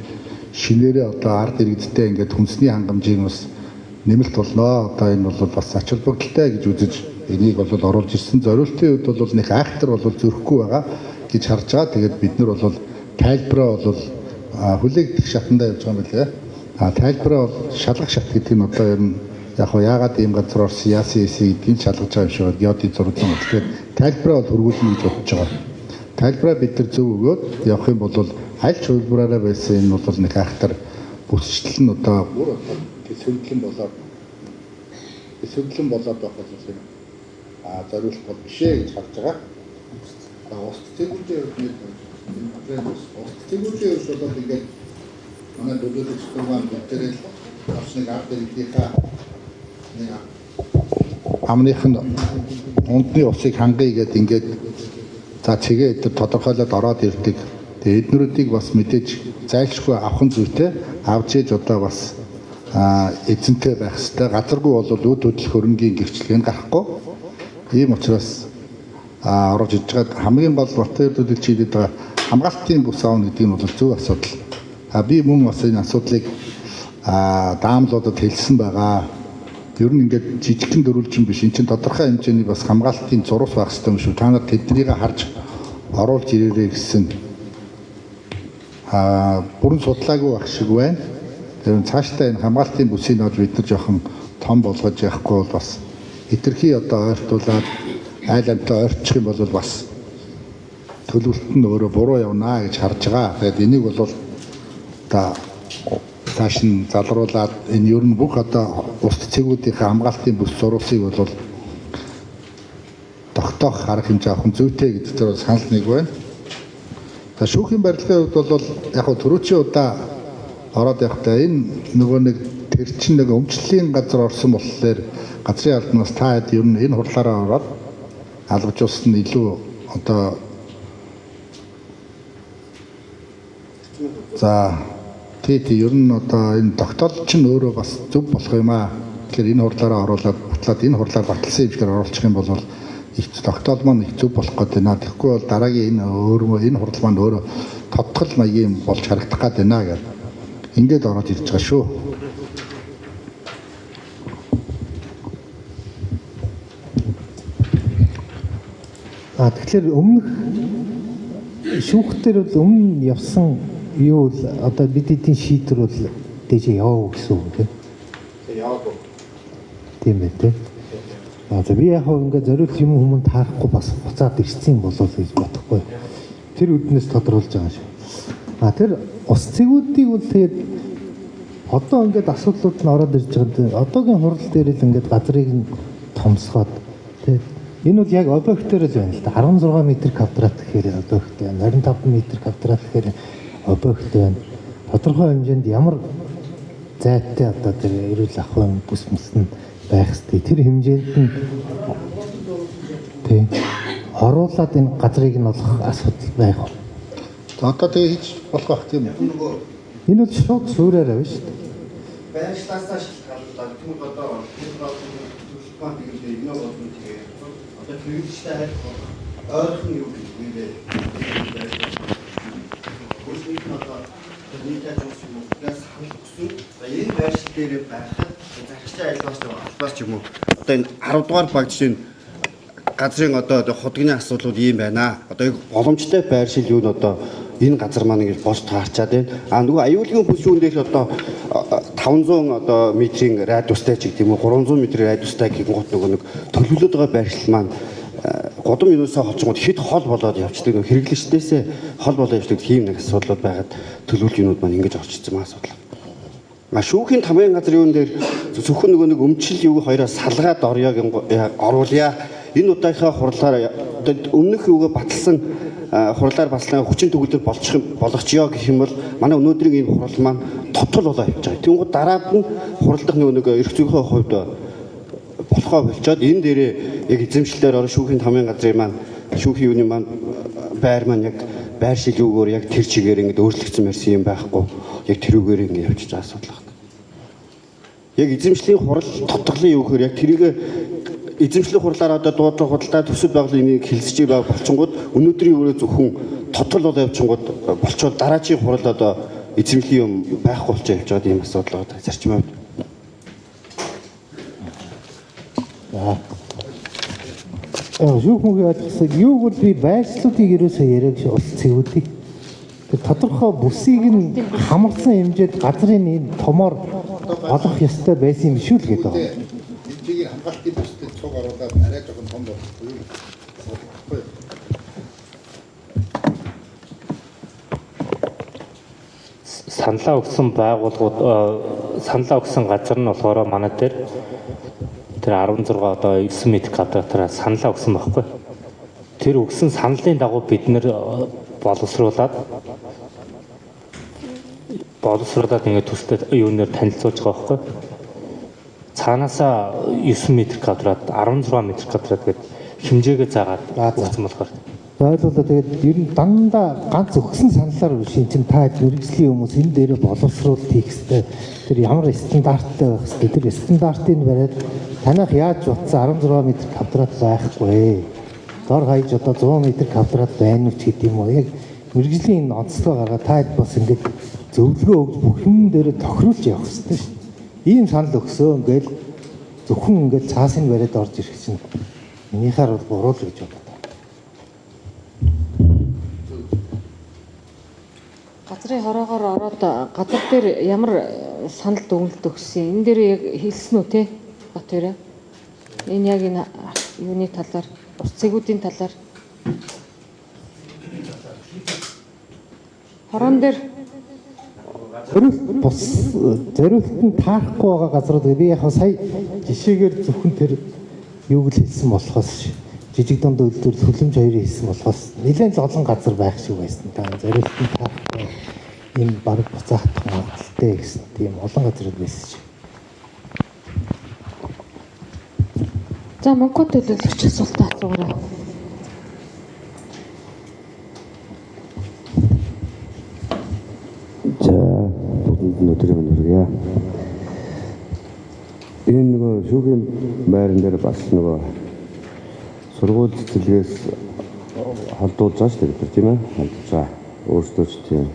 шинээрээ одоо ард иргэдтэй ингээд хүнсний хангамжийн бас нэмэлт болноо. Одоо энэ бол бас ач холбогдолтой гэж үзэж энийг бол оруулж ирсэн. Зориултын хувьд бол нэг айхтар бол зөрөхгүй байгаа гэж харж байгаа. Тэгээд бид нар бол тайлбараа бол хүлээгдэх шатандаа явж байгаа юм билээ. А тайлбараа бол шалгах шат гэдэг нь одоо ер нь яг хоо яагаад ийм газар орсон, яасан эсэ гэдгийг шалгаж байгаа юм шиг байна. Геодын зураг. Тэгэхээр тайлбараа бол хөргүүлнэ гэж бодож байгаа. Тайлбараа бид нар зөв өгөөд явах юм бол аль ч хувилбараараа байсан энэ бол нэг айхтар бүсчлэл нь одоо бүр одоо төсөөлөн болоод байх бол юм зориулт бол биш ээ гэж харж байгаа. За ус цэгүүдийн хувьд нэг ус цэгүүдийн хувьд бол ингээд манай төлөөлөгч маань бүгдээрээ л бас нэг ард иргэдийнхаа нэг амных нь ундны усыг хангая гэдэг ингээд за цэгээ эдгээр тодорхойлоод ороод ирдэг. Тэгээ эднэрүүдийг бас мэдээж зайлшгүй авах нь зүйтэй авч ээж одоо бас эзэнтэй байх хэвээр. Газаргүй бол үд хөдлөх хөрөнгийн гэрчлэг нь гарахгүй. Ийм учраас оруулж иж байгаа хамгийн гол Батбаяр чийлээд байгаа хамгаалтын бүс аавна гэдэг нь бол зөв асуудал. Би мөн бас энэ асуудлыг даамлуудад хэлсэн байгаа. Ер нь ингээд жижигхэн дөрвөлжин биш. Энд чинь тодорхой хэмжээний бас хамгаалтын зурус байх хэрэгтэй юм шүү. Та нар тэднийг харж оруулж ирээрэй гэсэн бүрэн судлаагүй байх шиг байна. Тэр цаашдаа энэ хамгаалтын бүсийг олж бид нар жоохон том болгож явахгүй бол бас хэтэрхий одоо ойртуулад айл амтаа ойртчих юм бол бас төлөвлөлт нь өөрөө буруу явнаа гэж харж байгаа. Тэгээд энийг бол одоо цааш нь залруулад энэ ер нь бүх одоо ус цэгүүдийнхээ хамгаалтын бүс зурвасыг бол тогтоох арга хэмжээ авах нь зүйтэй гэдэг дээр санал нэг байна. За шүүхийн барилгын хувьд бол яг хөө түрүүчийн удаа ороод явахдаа энэ нөгөө нэг тэр чинь нэг өмчлөлийн газар орсон болохоор газрын албанаас та хэд ер нь энэ хурлаараа ороод албажуулсан нь илүү одоо за тий ер нь одоо энэ тогтоол чинь өөрөө бас зөв болох юм аа. Тэгэхээр энэ хурлаараа оруулаад батлаад энэ хурлаар баталсан хэмжээгээр оруулчих юм бол их тогтоол маань их зөв болох гээд байна. Тэгэхгүй бол дараагийн энэ өөрөө энэ хурал маань өөрөө тодтгол маягийн болж харагдах гээд байна гэдэг. Ингээд ороод ирж байгаа шүү. Тэгэхээр өмнөх шүүхтэр бол өмнө явсан юу бол одоо бид эдийн шийдвэр бол дээшээ яваагүй гэсэн үг тийм. Яваагүй. Тийм ээ тийм. За би яг хөө ингээд зориулт юм хүмүүн таарахгүй бас буцаад ирсэн юм болов гэж бодохгүй. Тэр үднээс тодруулж байгаа шүү. Тэр ус цэгүүдийг бол тэгээд одоо ингээд асуудлууд нь ороод ирж байгаа. Одоогийн хурал дээр л ингээд газрыг нь томсгоод тэгээд энэ бол яг объектээр л байна л да. 16 м квадрат гэхээр объект байна. 25 м квадрат гэхээр объект байна. Тодорхой хэмжээнд ямар зайтай одоо тэр эрүүл ахуйн бүс мэс нь байх хэрэгтэй. Тэр хэмжээнд нь Тий. Оруулаад энэ газрыг нь олох асуудал байх уу? Одоо тэгээ хийж болох байх тийм үү? Энэ бол шууд суураар авна шүү дээ. Байршлаасаа шалтгаалаад тэгвэл одоо тэр төлөвлөлт маань тэгээд энэ бол тэгээд одоо хэрэгжтэй айлх ойрхон юу гэдэг вэ? Хөлний нь одоо нийт аж ахуйн юм уу? Газ санал өгсөн. За энэ байршил дээр байхад зарчтай айлбаас албаас ч юм уу. Одоо энэ 10 дугаар баг жишээ нь газрын одоо худганы асуудлууд ийм байна. Одоо яг боломжтой байршил юу нь одоо энэ газар маань ингэж болж таарчаад байна. А нөгөө аюулгүй бүсүүн дээр одоо 500 одоо метрийн радиустай ч гэдэг юм уу 300 метрийн радиустай гэх гот нөгөө нэг төлөвлөд байгаа байршил маань гудам юусаа холчингууд хэд хол болоод явцдаг нөгөө хэрэглэгчдээсээ хол болоод явцдаг тийм нэг асуудлууд байгаад төлөвлөл юунууд маань ингэж орчсон маа асуудал. А шүүхийн тамгын газар юун дээр зөвхөн нөгөө нэг өмчил юуг хоёроо салгаад орё оруулъя. Энэ удаагийнхаа хурлаар одоо өмнөх юугаа баталсан хурлаар батлан хүчин төгөлдөр болчих болгочё гэх юм бол манай өнөөдрийн энэ хурал маань тотгол болоо явж байгаа. Тэнгүүд дараад нь хуралдах нөгөө нэг эрх зүйнхээ хувьд болохоо болчоод энэ дээрээ яг эзэмшлэлээр ороо шүүхийн тамгын газрын маань шүүхийн юуны маань байр маань яг байршил юугаар яг тэр чигээр ингэж өөрчлөгдсөн мэрсэн юм байхгүй яг тэрүүгээр ингэж явчихж байгаа асуудал байна. Яг эзэмшлийн хурал тодтголын юу гэхээр яг тэрийг эзэмшлийн хурлаар одоо дуудлага худалдаа төсөв байгууллагын энийг хилцэж байгаа болчингууд өнөөдрийн өрөө зөвхөн тодтол болоо явчихгууд болчоод дараачийн хурал одоо эзэмшлийн юм байхгүй болчихоо явж байгаа ийм асуудал байгаа зарчим хувьд. Юу хүмүүгийн ойлгосон юуг бол би байршлуудыг ерөөсөө яриаг улс цэвүүдийг тэр тодорхой бүсийг нь хамарсан хэмжээд газрын энэ томоор олох ёстой байсан юм шүү л гэдэг байна. Хэмжээгийн хамгаалтын бүстэй цуг оруулаад арай жоохон том болохгүй юу? Болохгүй. Саналаа өгсөн байгууллагууд саналаа өгсөн газар нь болохоор манай дээр тэр 16 одоо 9 м квадратаараа саналаа өгсөн байхгүй. Тэр өгсөн саналын дагуу бид нэр боловсруулад ингээд төстэй юунээр танилцуулж байгаа байхгүй. Цаанаасаа 9 м квадрат 16 м квадрат гэд хэмжээгээ заагаад өгсөн болохоор. Ойлголоо тэгээд ер нь дандаа ганц өгсөн саналаар биш энэ чинь та мэргэжлийн хүмүүс энэ дээрээ боловсруулалт хийх хэрэгтэй. Тэр ямар стандарттай байх хэрэгтэй. Тэр стандартыг бариад танайх яаж утсан 16 м квадрат байхгүй. Дор хаяж одоо 100 м квадрат байна уу ч гэдэг юм уу. Яг мэргэжлийн энэ онцлогоо гаргаад та хэд бас ингээд зөвлөгөө өгж бүх юм дээрээ тохируулж явах хэрэгтэй шүү. Ийм санал өгсөө ингээл зөвхөн ингээл цаасыг бариад орж ирэх чинь минийхаар бол буруу л гэж бодлоо. Газрын хороогоор ороод газар дээр ямар санал дүгнэлт өгсөн? Энэ дээр яг хэлсэн үү те? Батбаяр. Энэ яг энэ юуны талаар, ус цэгүүдийн талаар. Хорон дээр зориулт бус зориулт нь таарахгүй байгаа газрууд би яг сая жишээгээр зөвхөн тэр юуг л хэлсэн болохоос жижиг дунд үйлдвэрлэл хүлэмж хоёрыг хэлсэн болохоос нэлээд л олон газар байх шиг байсан. Та зориулт нь таарахгүй ийм баг буцаах магадaltaй гэсэн тийм олон газрууд байсан чи. За Монгол төлөөлөгч асуултаа асуугаарай. За бүгдэнд нь өдрийн мэнд хүргье. Энэ нөгөө шүүхийн байран дээр бас нөгөө сургууль цэцэрлэгээс холдуулж байгаа шүү дээ бид нар тийм ээ холдож байгаа. Өөрсдөө ч тийм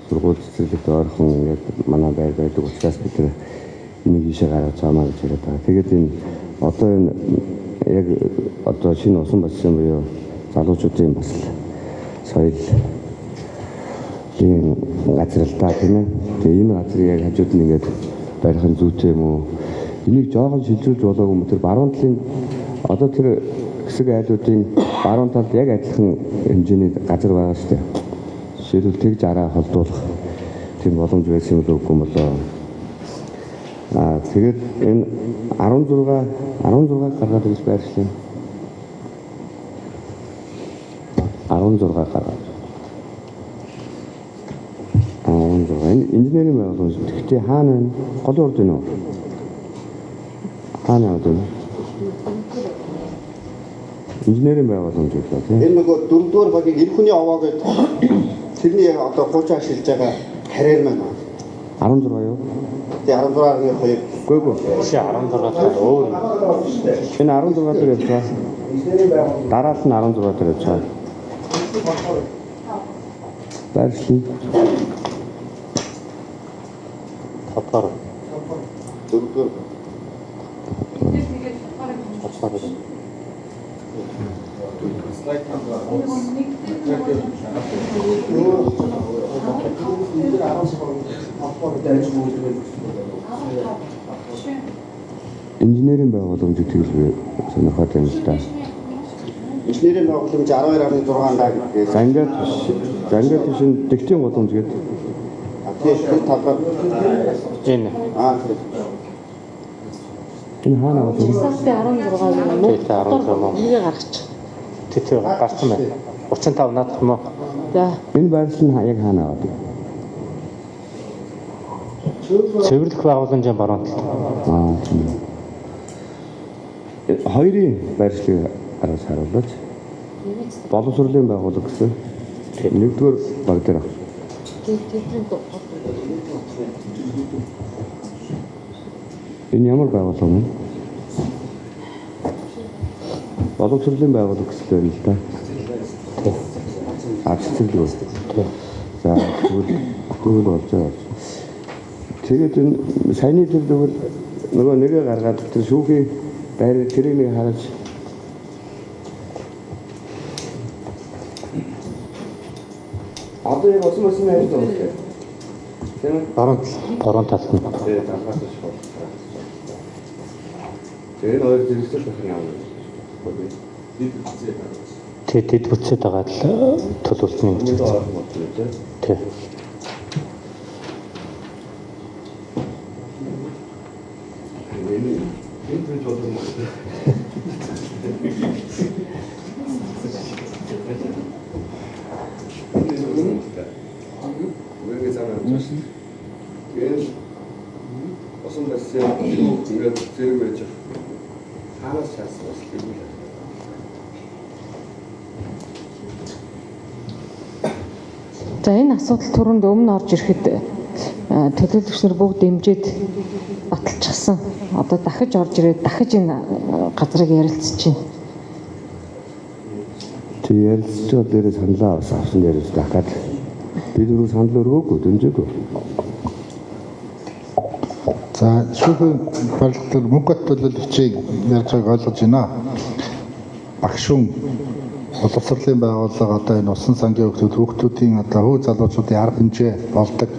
сургууль цэцэрлэгт ойрхон ингээд манай байр байдаг учраас бид нар энийг ийшээ гаргаж байгаа маа гэж яриад байгаа. Тэгээд энэ одоо энэ яг одоо шинэ усан бассан буюу залуучуудын бас соёл ийм газар л да тийм ээ. Тэгээ энэ газрыг яг хажууд нь ингээд барих нь зүйтэй юм уу? Энийг жоохон шилжүүлж болоогүй юм. Тэр баруун талын одоо тэр хэсэг айлуудын баруун талд яг адилхан хэмжээний газар байгаа шүү дээ. Жишээлбэл тэгж араа холдуулах тийм боломж байсан юм уу үгүй юм болоо. Аа тэгээд энэ 16 гаргаад гэж байршлаа. 16 гаргаад. 16 энэ инженерийн байгууллага. Тэгэхдээ хаана вэ? Голын урд байна уу? Хаана яваад байна? Инженерийн байгууламж гэдэг тийм. Энэ нөгөө дөрөвдүгээр багийн эр хүний овоо гэдэг тэрний яг одоо хуучин ашиглаж байгаа карьер маань байна. 16 юу? Тэгээ 16.2. Үгүй ээ. Чи 16 дээр өөр. Энэ 16 дээр явж байгаа. Дараал нь 16 дээр явж байгаа. Байршил нь 5-аар. Дөрөвдүгээр. 5-аар. Слайд инженерийн байгууламж гэдгийг л би сонирхоод байна л да. Инженерийн байгууламж 12.6 даа гэдэг. Зангиад биш. Зангиад биш энэ дэгтийн гудамж гэдэг. Тийм тэр талаар Энэ. Аа тийм. Энэ хаана аваад байна? Жагсаалтын 16 юм уу? Тийм, 16 мөн. Энийг гаргачих. Тэ гарсан байна. 35 наадах юм уу? За. Энэ байрлал нь яг хаана аваад байна? Цэвэрлэх байгууламжийн баруун талд. Аа тийм. Хоёрын байршлыг гаргаж харуулаач. Боловсролын байгууллага гэсэн. Нэгдүгээр баг дээр авах. Тэдний Энэ ямар байгууллага юм? Боловсролын байгууллага гэсэн байна л да. А цэцэрлэг үү? За тэгвэл болж байгаа. Тэгээд энэ саяны тэр зүгээр нөгөө нэгэ гаргаад тэр шүүхийн байр тэрийг нэг хараж одоо яг усан усан ярьж байгаа юм шиг. Тийм үү? Баруун тал. Баруун талд нь. Тэгээ залгаас биш бол. Тэгээ энэ хоёр зэрэгцэл байх юм аа. Тэ тэд бүтсэд байгаа л төлөвлөлтний Нэг гэж. тийм. Тэ. Энэ энэ төрж болов уу? Үгүй замаа. Тэгээд усан байсан юу ингээд зэрэг байж байгаа. Хаанаас шаасан бас л юм. За энэ асуудал түрүүнд өмнө орж ирэхэд төлөөлөгч нар бүгд дэмжиж баталчихсан. Одоо дахиж орж ирээд дахиж энэ газрыг ярилцж байна. Тэг ярилцж байгаа дээрээ саналаа авсан авсан дээрээс дахиад би дөрөв санал өргөөгүй дэмжээгүй. За шүүхийн барилга мөнгөт төлөөлөгчийг ярьж байгааг ойлгож байна. Багшун боловсролын байгууллага одоо энэ усан сангийн хүүхдүүдийн одоо хүү залуучуудын арга хэмжээ болдог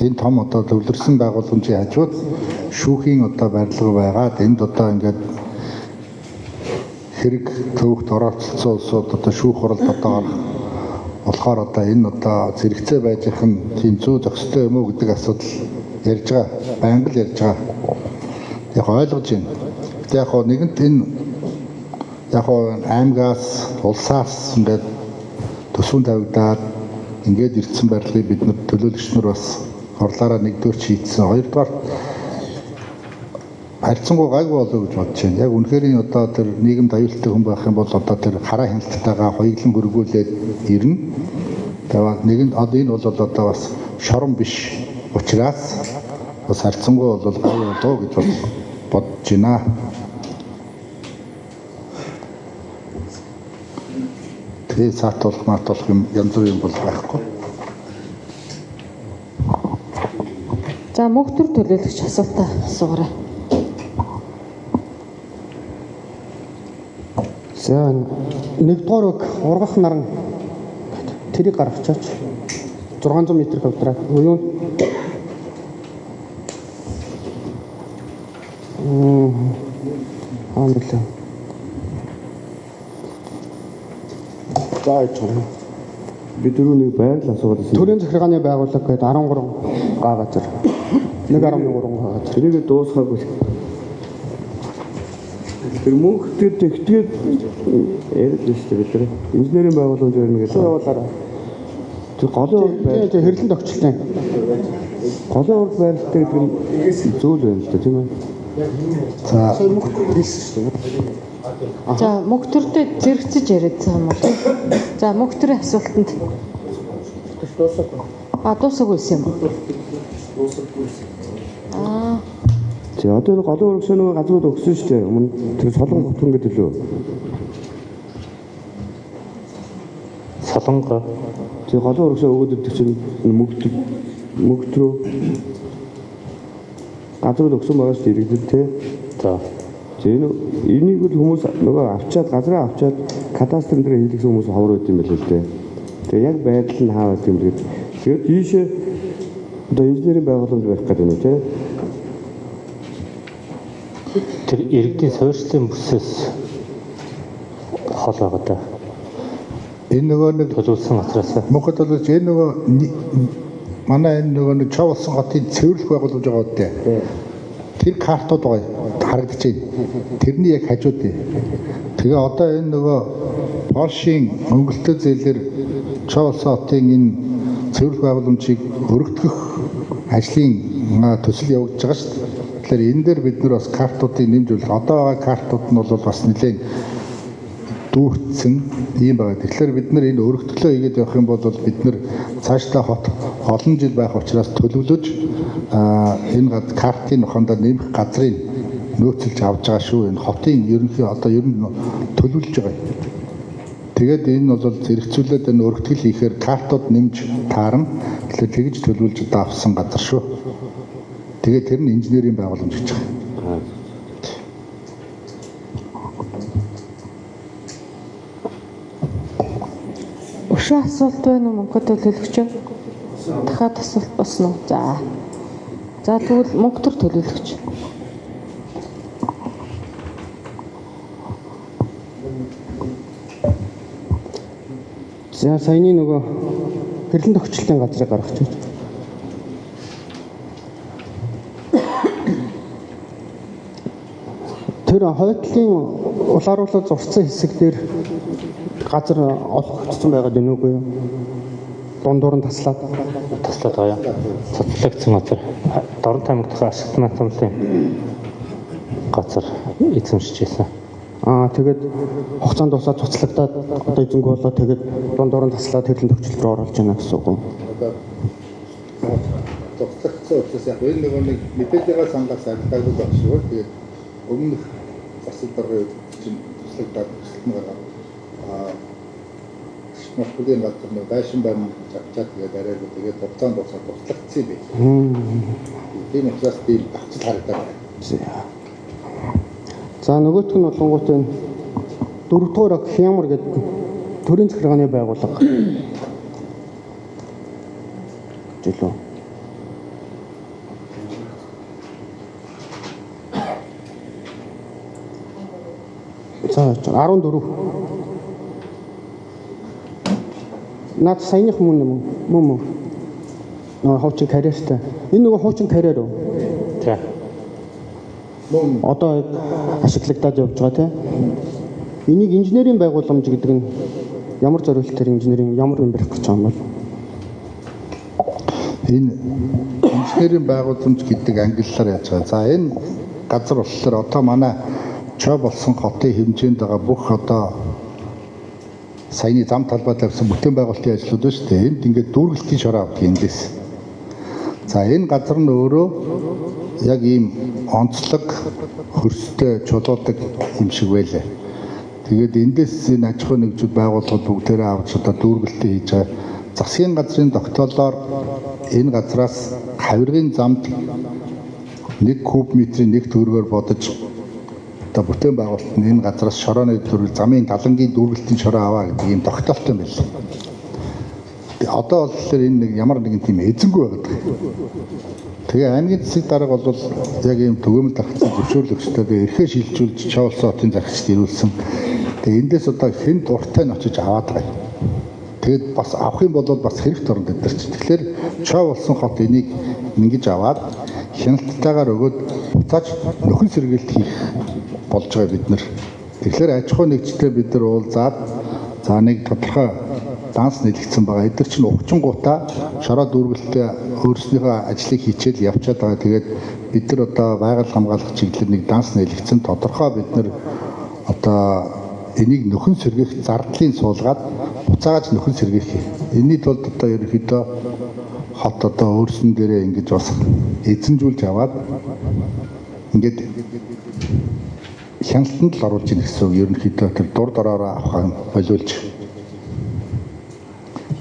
энэ том одоо төвлөрсөн байгууламжийн хажууд шүүхийн одоо барилга байгаад энд одоо ингээд хэрэг төвөгт оролцсон улсууд одоо шүүх хуралд одоо орох болохоор одоо энэ одоо зэрэгцээ байж их нь тийм зүү зохистой юм уу гэдэг асуудал ярьж байгаа. Байнга л ярьж байгаа. Яг ойлгож байна. Гэтэ яг хоо нэгэнт энэ яг хоо аймгаас, улсаас ингээд төсвөн тавигдаад ингээд ирсэн барилгыг бид нар төлөөлөгч нар бас хурлаараа нэгдүгээр шийдсэн. Хоёрдугаар харьцангуй гайгүй болов гэж бодож байна. Яг үнэхээр одоо тэр нийгэмд аюултай хүн байх юм бол одоо тэр хараа хяналттайгаа хоёглон хөргүүлээд ирнэ. Тэгээд нэгэнт одоо энэ бол одоо бас шорон биш учраас бас харьцангуй бол гайгүй болов гэж бодож байна. Тэгээ саатуулах, маатуулах юм янз бүрийн юм бол байхгүй. За мөнх төр төлөөлөгч асуултаа асуугаарай. За нэгдүгээр үг ургах наран тэрийг гаргачаач. 600 м квадрат буюу аа нэлээ. За яж байгаа. Би дөрөв нэг байрлал асуугаад байсан. Төрийн захиргааны байгууллага гэдэг 13 га газар. 1.3 га газар. Тэрийг дуусгаагүй. Тэр мөнх тэр тэгтгээд яриад байна шүү дээ бид нар. Инженерийн байгууламж ярина гэдэг. Явуулаарай. Тэр голын урд байр. Тийм хэрлэн тогтчлаа. Голын урд байрлалтай гэдэг нь зүйл байна л да тийм ээ. За мөнх хэлсэн шүү дээ. За мөнх төрдөө зэрэгцэж яриадсан юм уу те? За мөнх төрийн асуултанд дуусаагүй байсан юм уу? Аа. За одоо энэ голын урагшаа нөгөө газрууд өгсөн шүү дээ. Өмнө тэр Солонго хотон гэдэг лөө. Солонго. Тэгээ голын урагшаа өгөөд өгдөг чинь мөгд рүү газрууд өгсөн байгаа шүү дээ иргэдэд те. За. Тэгээ энийг л хүмүүс нөгөө авчаад газраа авчаад кадастр дээр хийлгсэн хүмүүс ховор байд юм байл л дээ. Тэгээ яг байдал нь хаа байд юм бэ гэдэг. Тэгээд ийшээ одоо инженерийн байгууламж барих гэдэг юм уу те. Тэр иргэдийн суурьшлийн бүсээс хол байгаа да. Энэ нөгөө нэг төлөвлөсөн газраас мөнхөд бол энэ нөгөө манай энэ нөгөө нэг Чов болсон хотын цэвэрлэх байгууламж байгаа үедээ. Тэр картууд байгаа харагдаж байна. Тэрний яг хажууд. Тэгээ одоо энэ нөгөө Польшийн хөнгөлөлтөө зээлээр Чов болсон хотын энэ цэвэрлэх байгууламжийг өргөтгөх ажлын төсөл явагдаж байгаа шүү дээ. Тэгэхээр энэ дээр бид нар бас картуудыг нэмж үлдэх. Одоо байгаа картууд нь бол бас нэлээд дүүртсэн ийм байгаа. Тэгэхээр бид нар энэ өргөтгөлөө хийгээд явах юм бол бид нар цаашдаа хот олон жил байх учраас төлөвлөж энэ картын нохондоо нэмэх газрыг нөөцлөж авч байгаа шүү. Энэ хотын ерөнхий одоо ер нь төлөвлөж байгаа юм. Тэгээд энэ бол зэрэгцүүлээд энэ өргөтгөл хийхээр картууд нэмж таарна. Тэгэхээр тэгж төлөвлөж одоо авсан газар шүү. Тэгээд тэр нь инженерийн байгууламж гэж байгаа. Өшөө асуулт байна уу мөнгө төлөөлөгч? Дахиад асуулт болсон уу? За. За тэгвэл мөнгө төр төлөөлөгч. За саяны нөгөө хэрлэн төгчлөлийн газрыг гаргачих. Тэр хойтлын улааруулаад зурцсан хэсэг дээр газар олгогдсон байгаад байна уугүй юу? Дундуур нь таслаад байгаа юм. Цоцлогдсон газар. Дорнот аймаг дахь ашигт наатамлын газар эзэмшиж байсан. Аа тэгээд хугацаанд дуусаад цуцлагдаад одоо эзэнгүй болоо тэгээд дундуур нь таслаад хэрлэн төгчлөл рүү оруулж байна гэсэн үг үү? Цуцлагдсан учраас яг энэ нөгөө нэг мэдээллийн сангаас арилгаагүй байх шүү. Тэгээд өмнөх засаг даргын үед чинь туслагдаад төсөл нь гаргаад шмархүлийн газар нэг байшин барина гэж авчаад тэгээд арайгүй тэгээд хугацаанд дуусаад туслагдсан юм байна. Тийм учраас тийм давцал харагдаад байна. За нөгөөх нь болонгууд энэ дөрөвдүгээр Хямар гэдэг төрийн захиргааны байгууллага. Жилүү. За 14. Наад саяных мөн юм уу? Мөн мөн. Нөгөө хуучин карьертай. Энэ нөгөө хуучин карьер үү? Тийм. Одоо яг ашиглагдаад явж байгаа тийм. Энийг инженерийн байгууламж гэдэг нь ямар зориултаар инженерийн ямар юм барих гэж байгаа юм бол? Энэ инженерийн байгууламж гэдэг англиар яаж байгаа. За энэ газар болохоор одоо манай Чов болсон хотын хэмжээнд байгаа бүх одоо саяны зам талбай тавьсан бүтээн байгуулалтын ажлууд байна шүү дээ. Энд ингээд дүүргэлтийн шороо авдаг эндээс. За энэ газар нь өөрөө яг ийм онцлог хөрстэй чулуудаг юм шиг байлаа. Тэгээд эндээс энэ аж ахуйн нэгжүүд байгууллагууд бүгдээрээ авч одоо дүүргэлтээ хийж байгаа. Засгийн газрын тогтоолоор энэ газраас хавиргын замд 1 куб метрийн 1 төгрөгөөр бодож одоо бүтээн байгуулалт нь энэ газраас шорооны төрөл замын далангийн дүүргэлтийн шороо аваа гэдэг ийм тогтоолтой юм байна. Одоо болохоор энэ нэг ямар нэгэн тийм эзэнгүй байгаад байгаа. Тэгээ аймгийн засаг дарга бол яг ийм түгээмэл даргацсан зөвшөөрлөгчтэй тэгээ эрхээ шилжүүлж Чоолсон хотын захирагчд ирүүлсэн. Тэгээ эндээс одоо хэн дуртай нь очиж аваад байгаа. Тэгээд бас авах юм бол бас хэрэгт орно бид нар чи. Тэгэхээр Чоолсон хот энийг ингэж аваад хяналттайгаар өгөөд буцааж нөхөн сэргийлт хийх болж байгаа бид нар. Тэгэхээр аж ахуй нэгжтэй бид нар уулзаад за нэг тодорхой данс нэлэгдсэн байгаа. Эдгээр чинь укчингуудаа шороо дүүргэлтээ өөрснийхөө ажлыг хийчээл явчаад байгаа. Тэгээд бид нар одоо байгаль хамгаалах чиглэлээр нэг данс нэлэгдсэн тодорхой бид нар одоо энийг нөхөн сэргээх зардлын суулгаад буцааж нөхөн сэргээх. Энэний тулд одоо ерөнхийдөө хот одоо өөрсөн дээрээ ингэж бас эзэнжүүлж аваад ингээд хяналтанд л оруулж ийн гэсэн үг. Ерөнхийдөө тэр дур дороороо авах болиулж.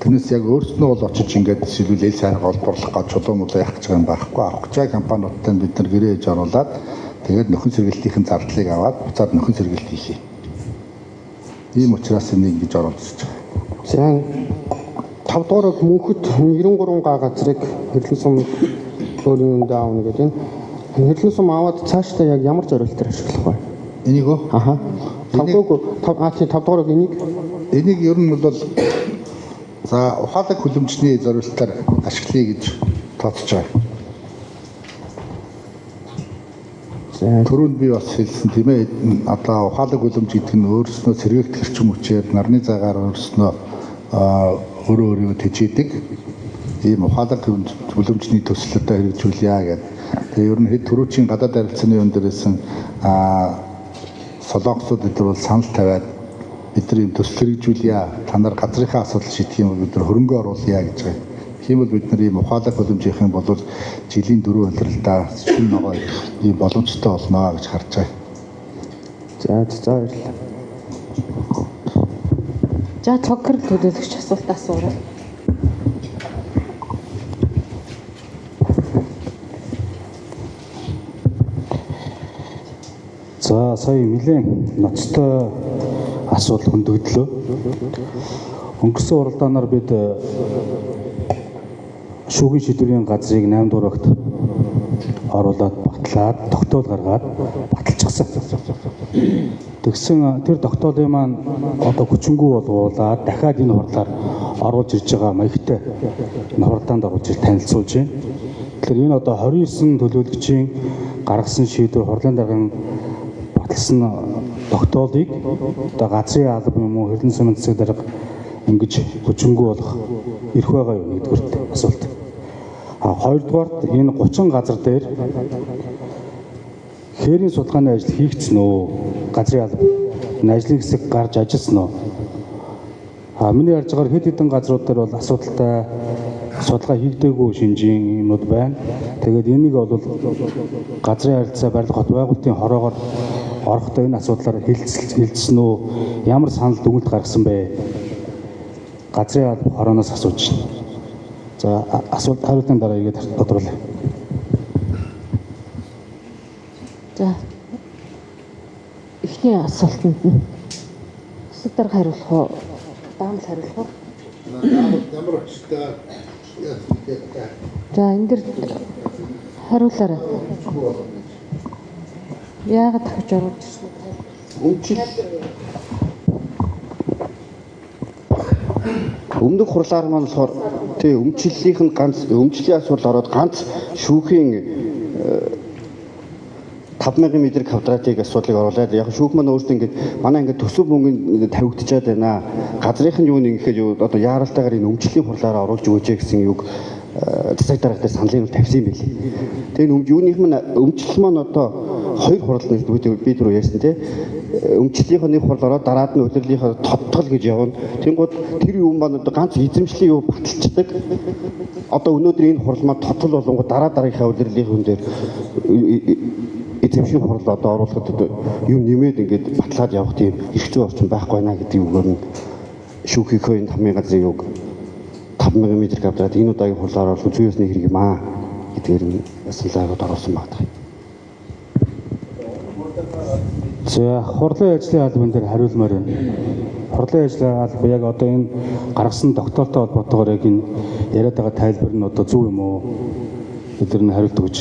Тэрнээс яг өөрснөө бол очиж ингээд жишээлбэл эл сайрга олборлох гэж чулуу мулуу яах гэж байгаа юм байхгүй. Авах гэж байгаа компаниудтай бид нар гэрээ хийж оруулаад тэгээд нөхөн сэргэлтийн зардлыг аваад буцаад нөхөн сэргэлт хийх юм. Ийм учраас энийг ингэж оруулж ирж байгаа. За 5 дугаар мөнхөд 93 га газрыг Хэрлэн сум өөрийн өндөө аавна гэдэг энэ. Хэрлэн сум аваад цаашдаа яг ямар зорилтоор ашиглах вэ? Энийг үү? Аха. 5 дугаар энийг энийг ер нь бол за ухаалаг хүлэмжний зорилтоор ашиглая гэж тооцож байгаа. Түрүүнд би бас хэлсэн тийм ээ, одоо ухаалаг хүлэмж гэдэг нь өөрснөө сэргээгдэх эрчим хүчээр нарны цагаар өөрснөө өөрөө өөрийгөө тэжээдэг ийм ухаалаг хүлэмжний төсөл одоо хэрэгжүүлье гэдэг. Тэгээ ер нь хэд түрүүчийн гадаад харилцааны юм дээрсэн солонгосууд эдгээр бол санал тавиад бид нар ийм төсөл хэрэгжүүлье. Та нар газрынхаа асуудал шийдэх юм бол бид нар хөрөнгө оруулъя гэж байгаа. Тийм бол бид нар ийм ухаалаг хүлэмжийнхэн бол жилийн 4 улиралдаа шин ногоо ийм боломжтой болно гэж харж байгаа. За за баярлалаа. За цогцор төлөөлөгч асуулт асуурай. За сая нэлээд ноцтой асуудал хөндөгдлөө. Өнгөрсөн уралдаанаар бид шүүхийн шийдвэрийн газрыг 8 дугаар багт оруулаад батлаад тогтоол гаргаад баталчихсан. Тэгсэн тэр тогтоолын маань одоо хүчингү болгуулаад дахиад энэ хурлаар оруулж ирж байгаа маягтай энэ хуралдаанд оруулж ир танилцуулж байна. Тэгэхээр энэ одоо 29 төлөөлөгчийн гаргасан шийдвэр хурлын даргын баталсан тогтоолыг одоо газрын алба юм уу Хэрлэн сумын засаг дарга ингэж хүчингү болох эрх байгаа юу нэгдүгüрт асуулт. А хоёрдугаарт энэ 30 газар дээр хээрийн судалгааны ажил хийгдсэн үү? Газрын алба энэ ажлын хэсэг гарч ажилласан уу? А миний ярьж байгаагаар хэд хэдэн газрууд дээр бол асуудалтай судалгаа хийгдээгүй шинжийн юмнууд байна. Тэгээд энийг бол газрын харилцаа барилга хот байгуулалтын хороогоор орохдоо энэ асуудлаар хэлцсэн үү? Ямар санал дүгнэлт гаргасан бэ? Газрын алба хорооноос асууж байна. За асуулт хариултын дараа ийгээд тодруулъя. За эхний асуултанд нь засаг дарга хариулах уу? Даамал хариулах уу? Ямар учиртай За энэ дэр хариулаарай. Яагаад дахиж оруулж ирсэн бэ? Өмнөх хурлаар маань болохоор тий өмчлөлийнх нь ганц өмчлийн асуудал ороод ганц шүүхийн 5000 метр квадратыг асуудлыг оруулаад яг шүүх маань өөртөө ингээд манай ингээд төсөв мөнгөнд тавигдчихад байна. Газрынх нь юу нэг ихээр юу одоо яаралтайгаар энэ өмчлийн хурлаараа оруулж өгөөч гэсэн юг засаг дарга дээр саналыг тавьсан юм билээ. Тэгээ энэ юуных маань өмчлөл маань одоо хоёр хурал нэг би түрүү ярьсан тий. Өмчлөлийнх нь нэг хурал ороод дараад нь удирлынхаа тодтгол гэж явна. Тэнгууд тэр юм маань одоо ганц эзэмшлийн юу баталчихдаг. Одоо өнөөдөр энэ хурал маань тодтол болонгоо дараа дараагийнхаа удирлынх дээр эзэмшлийн хурал одоо оруулахад одоо юм нэмээд ингээд батлаад явах тийм эрх зүйн орчин байхгүй байна гэдэг үгээр нь шүүхийнхөө энэ тамийн газрын юг 5000 метр квадрат энэ удаагийн хурлаар оруулах зүйн ёсны хэрэг юм аа гэдгээр нь саналаараа оруулсан байна. За хурлын ажлын албан дээр хариулмаар байна. Хурлын ажлын алба яг одоо энэ гаргасан тогтоолтой холбоотойгоор яг энэ яриад байгаа тайлбар нь одоо зөв юм уу? Бид нар нь хариулт өгч.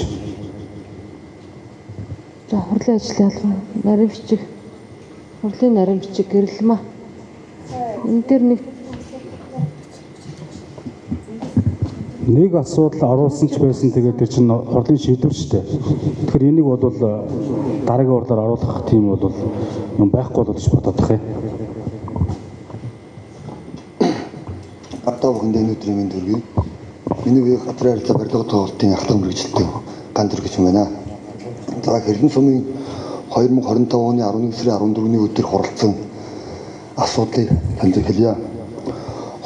За хурлын ажлын алба нарийн бичиг хурлын нарийн бичиг гэрэлмэ. Энэ дээр нэг асуудал оруулсан ч байсан тэгээд тэр чинь хурлын шийдвэр шүү дээ. Тэгэхээр энийг бол дараагийн хурлаар оруулах тийм бол юм байхгүй бол гэж бодох юм. Одоо бүхэндээ энэ өдрийн мэнд хүргэе. Миний үеийн газрын харилцаа барилга тоглолтын ахлах мэргэжилтэн ган төргөж байна. За Хэрлэн сумын 2025 оны 11 сарын 14-ний өдөр хуралдсан асуудлыг танд хэлье.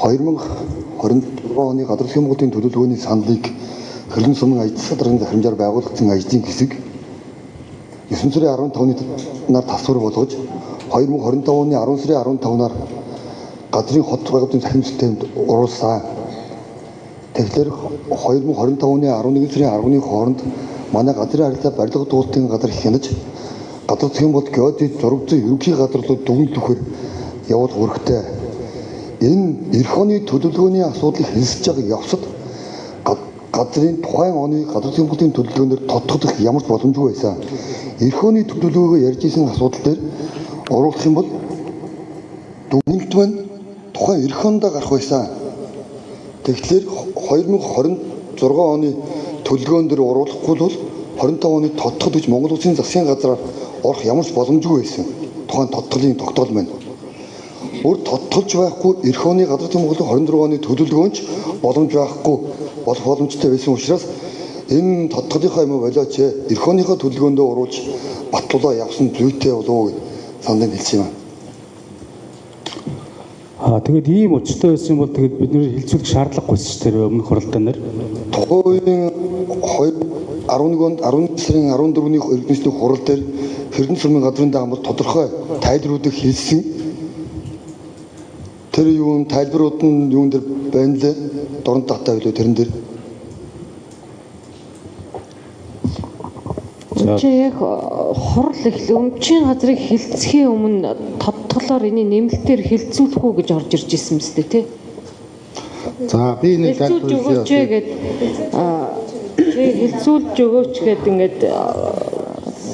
2026 оны Газар засгийн Монголын төлөвлөгөөний саналыг Хэрлэн сумын ажил засаг даргын захирамжаар байгуулагдсан ажлын хэсэг 9 сарын 15-наар тасвар болгож 2025 оны 10 сарын 15-наар газрын хот байгууллагын цахим системд оруулсан. Тэгэхээр 2025 оны 11 сарын 10-ны хооронд манай газрын харилцаа барилга дуулалтын газар хянаж газар засгийн бол геодез зураг зүйн ерөнхий газар руу дүгнэлт явуулах үүрэгтэй. Энэ эх оны төлөвлөгөөний асуудлыг хэлсэж байгаа явцад газрын тухайн оны газар засгийн болтын төлөвлөгөөнөөр тодтогдох ямар ч боломжгүй байсан. Эх оны төлөвлөгөөгөө ярьж исэн асуудал дээр оруулах юм бол дүгнэлт маань тухайн эх ондоо гарах байсан. Тэгэхээр 2026 оны төлөвлөгөөн дээр оруулахгүй бол 25 оны тодтогд гэж Монгол Улсын засгийн газраар орох ямар ч боломжгүй байсан. Тухайн тодтголын тогтоол маань. Өөр тодтолж байхгүй эх оны газар зүйн Монголын 26 оны төлөвлөгөөнч боломж байхгүй болох боломжтой байсан учраас энэ тодтголынхаа юм болооч эх оныхоо төлөвлөгөөндөө оруулж батлуулаа явсан зүйтэй болов уу гэж саналыг хэлсэн юм. Тэгээд ийм учиртай байсан юм бол тэгээд бид нэр хилцүүлэх шаардлагагүй ч тэр өмнөх хуралдаан дээр. Тухайн 2011 онд 11 сарын 14-ний иргэншлийн хурал дээр Хэрдэн сумын газрын даамал тодорхой тайлбаруудыг хэлсэн. Тэр юун тайлбарууд нь юун дээр байна лээ? Дорнот таттай билүү тэрэн дээр. Чи яг хурал их өмчийн газрыг хилцэхийн өмнө тодтголоор энэ нэмэлтээр хилцүүлэх үү гэж орж ирж ирсэн мэт тий. За би нэг хилцүүлж өгөөч гээд чи хилцүүлж өгөөч гээд ингээд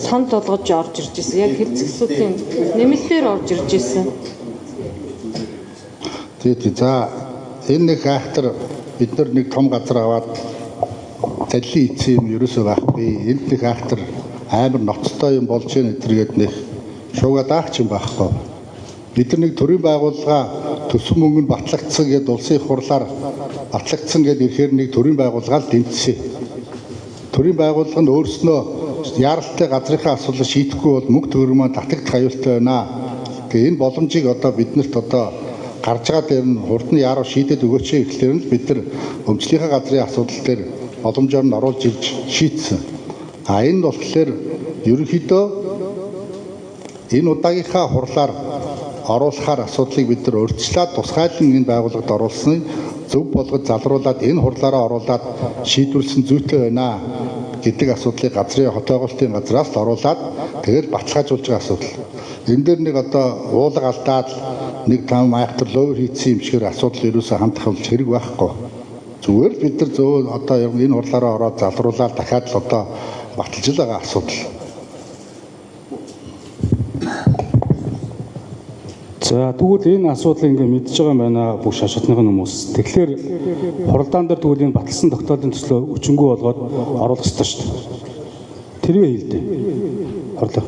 санал болгож орж ирж ирсэн. Яг хилцэх асуудлын нэмэлтээр орж ирж ирсэн. Тий. За энэ нэг айхтар бид нар нэг том газар аваад заллин ийцэн юм ерөөсөө байхгүй. Энд нэг айхтар амар ноцтой юм болж гэн гэтэргээд нэг шуугаад аах ч юм байхгүй. Бид нар нэг төрийн байгууллага төсөв мөнгө нь батлагдсан гэдээ улсын их хурлаар батлагдсан гэдээ ирэхээр нэг төрийн байгууллага л дэмжсэн. Төрийн байгууллага нь өөрснөө яаралтай газрынхаа асуудлыг шийдэхгүй бол мөнгө төгрөг маань татагдах аюултай байна. Тэгээ энэ боломжийг одоо биднэрт одоо гарч байгаа дээр нь хурдан яарав шийдээд өгөөч гэхлээр нь бид нар өмчлийнхээ газрын асуудал дээр боломжоор нь оруулж ирж шийдсэн. А энэ болохоор ерөнхийдөө энэ удаагийнхаа хурлаар оруулахаар асуудлыг бид нар урьдчилаад тусгайлан энэ байгууллагад оруулсан зөв болгож залруулад энэ хурлаараа оруулаад шийдвэрлсэн зүйтэй байна гэдэг асуудлыг газрын хот байгуулалтын газраас л оруулаад тэгэл баталгаажуулж байгаа асуудал. Энэ дээр нэг одоо уулга алдаад нэг там айхтар ловер хийцэн юм шигээр асуудал ерөөсөө хандах болж хэрэг байхгүй. Зүгээр л бид нар зөв одоо энэ хурлаараа ороод залруулаад дахиад л одоо баталж л байгаа асуудал. За тэгвэл энэ асуудлыг ингээ мэдж байгаа юм байна бүх шашатныхын хүмүүс. Тэгэхээр хуралдаан дээр тэгвэл энэ баталсан тогтоолын төслөө өчөнгөө болгоод оруулах ёстой шүү дээ. Тэргээ хэлдэг. Хорлоо.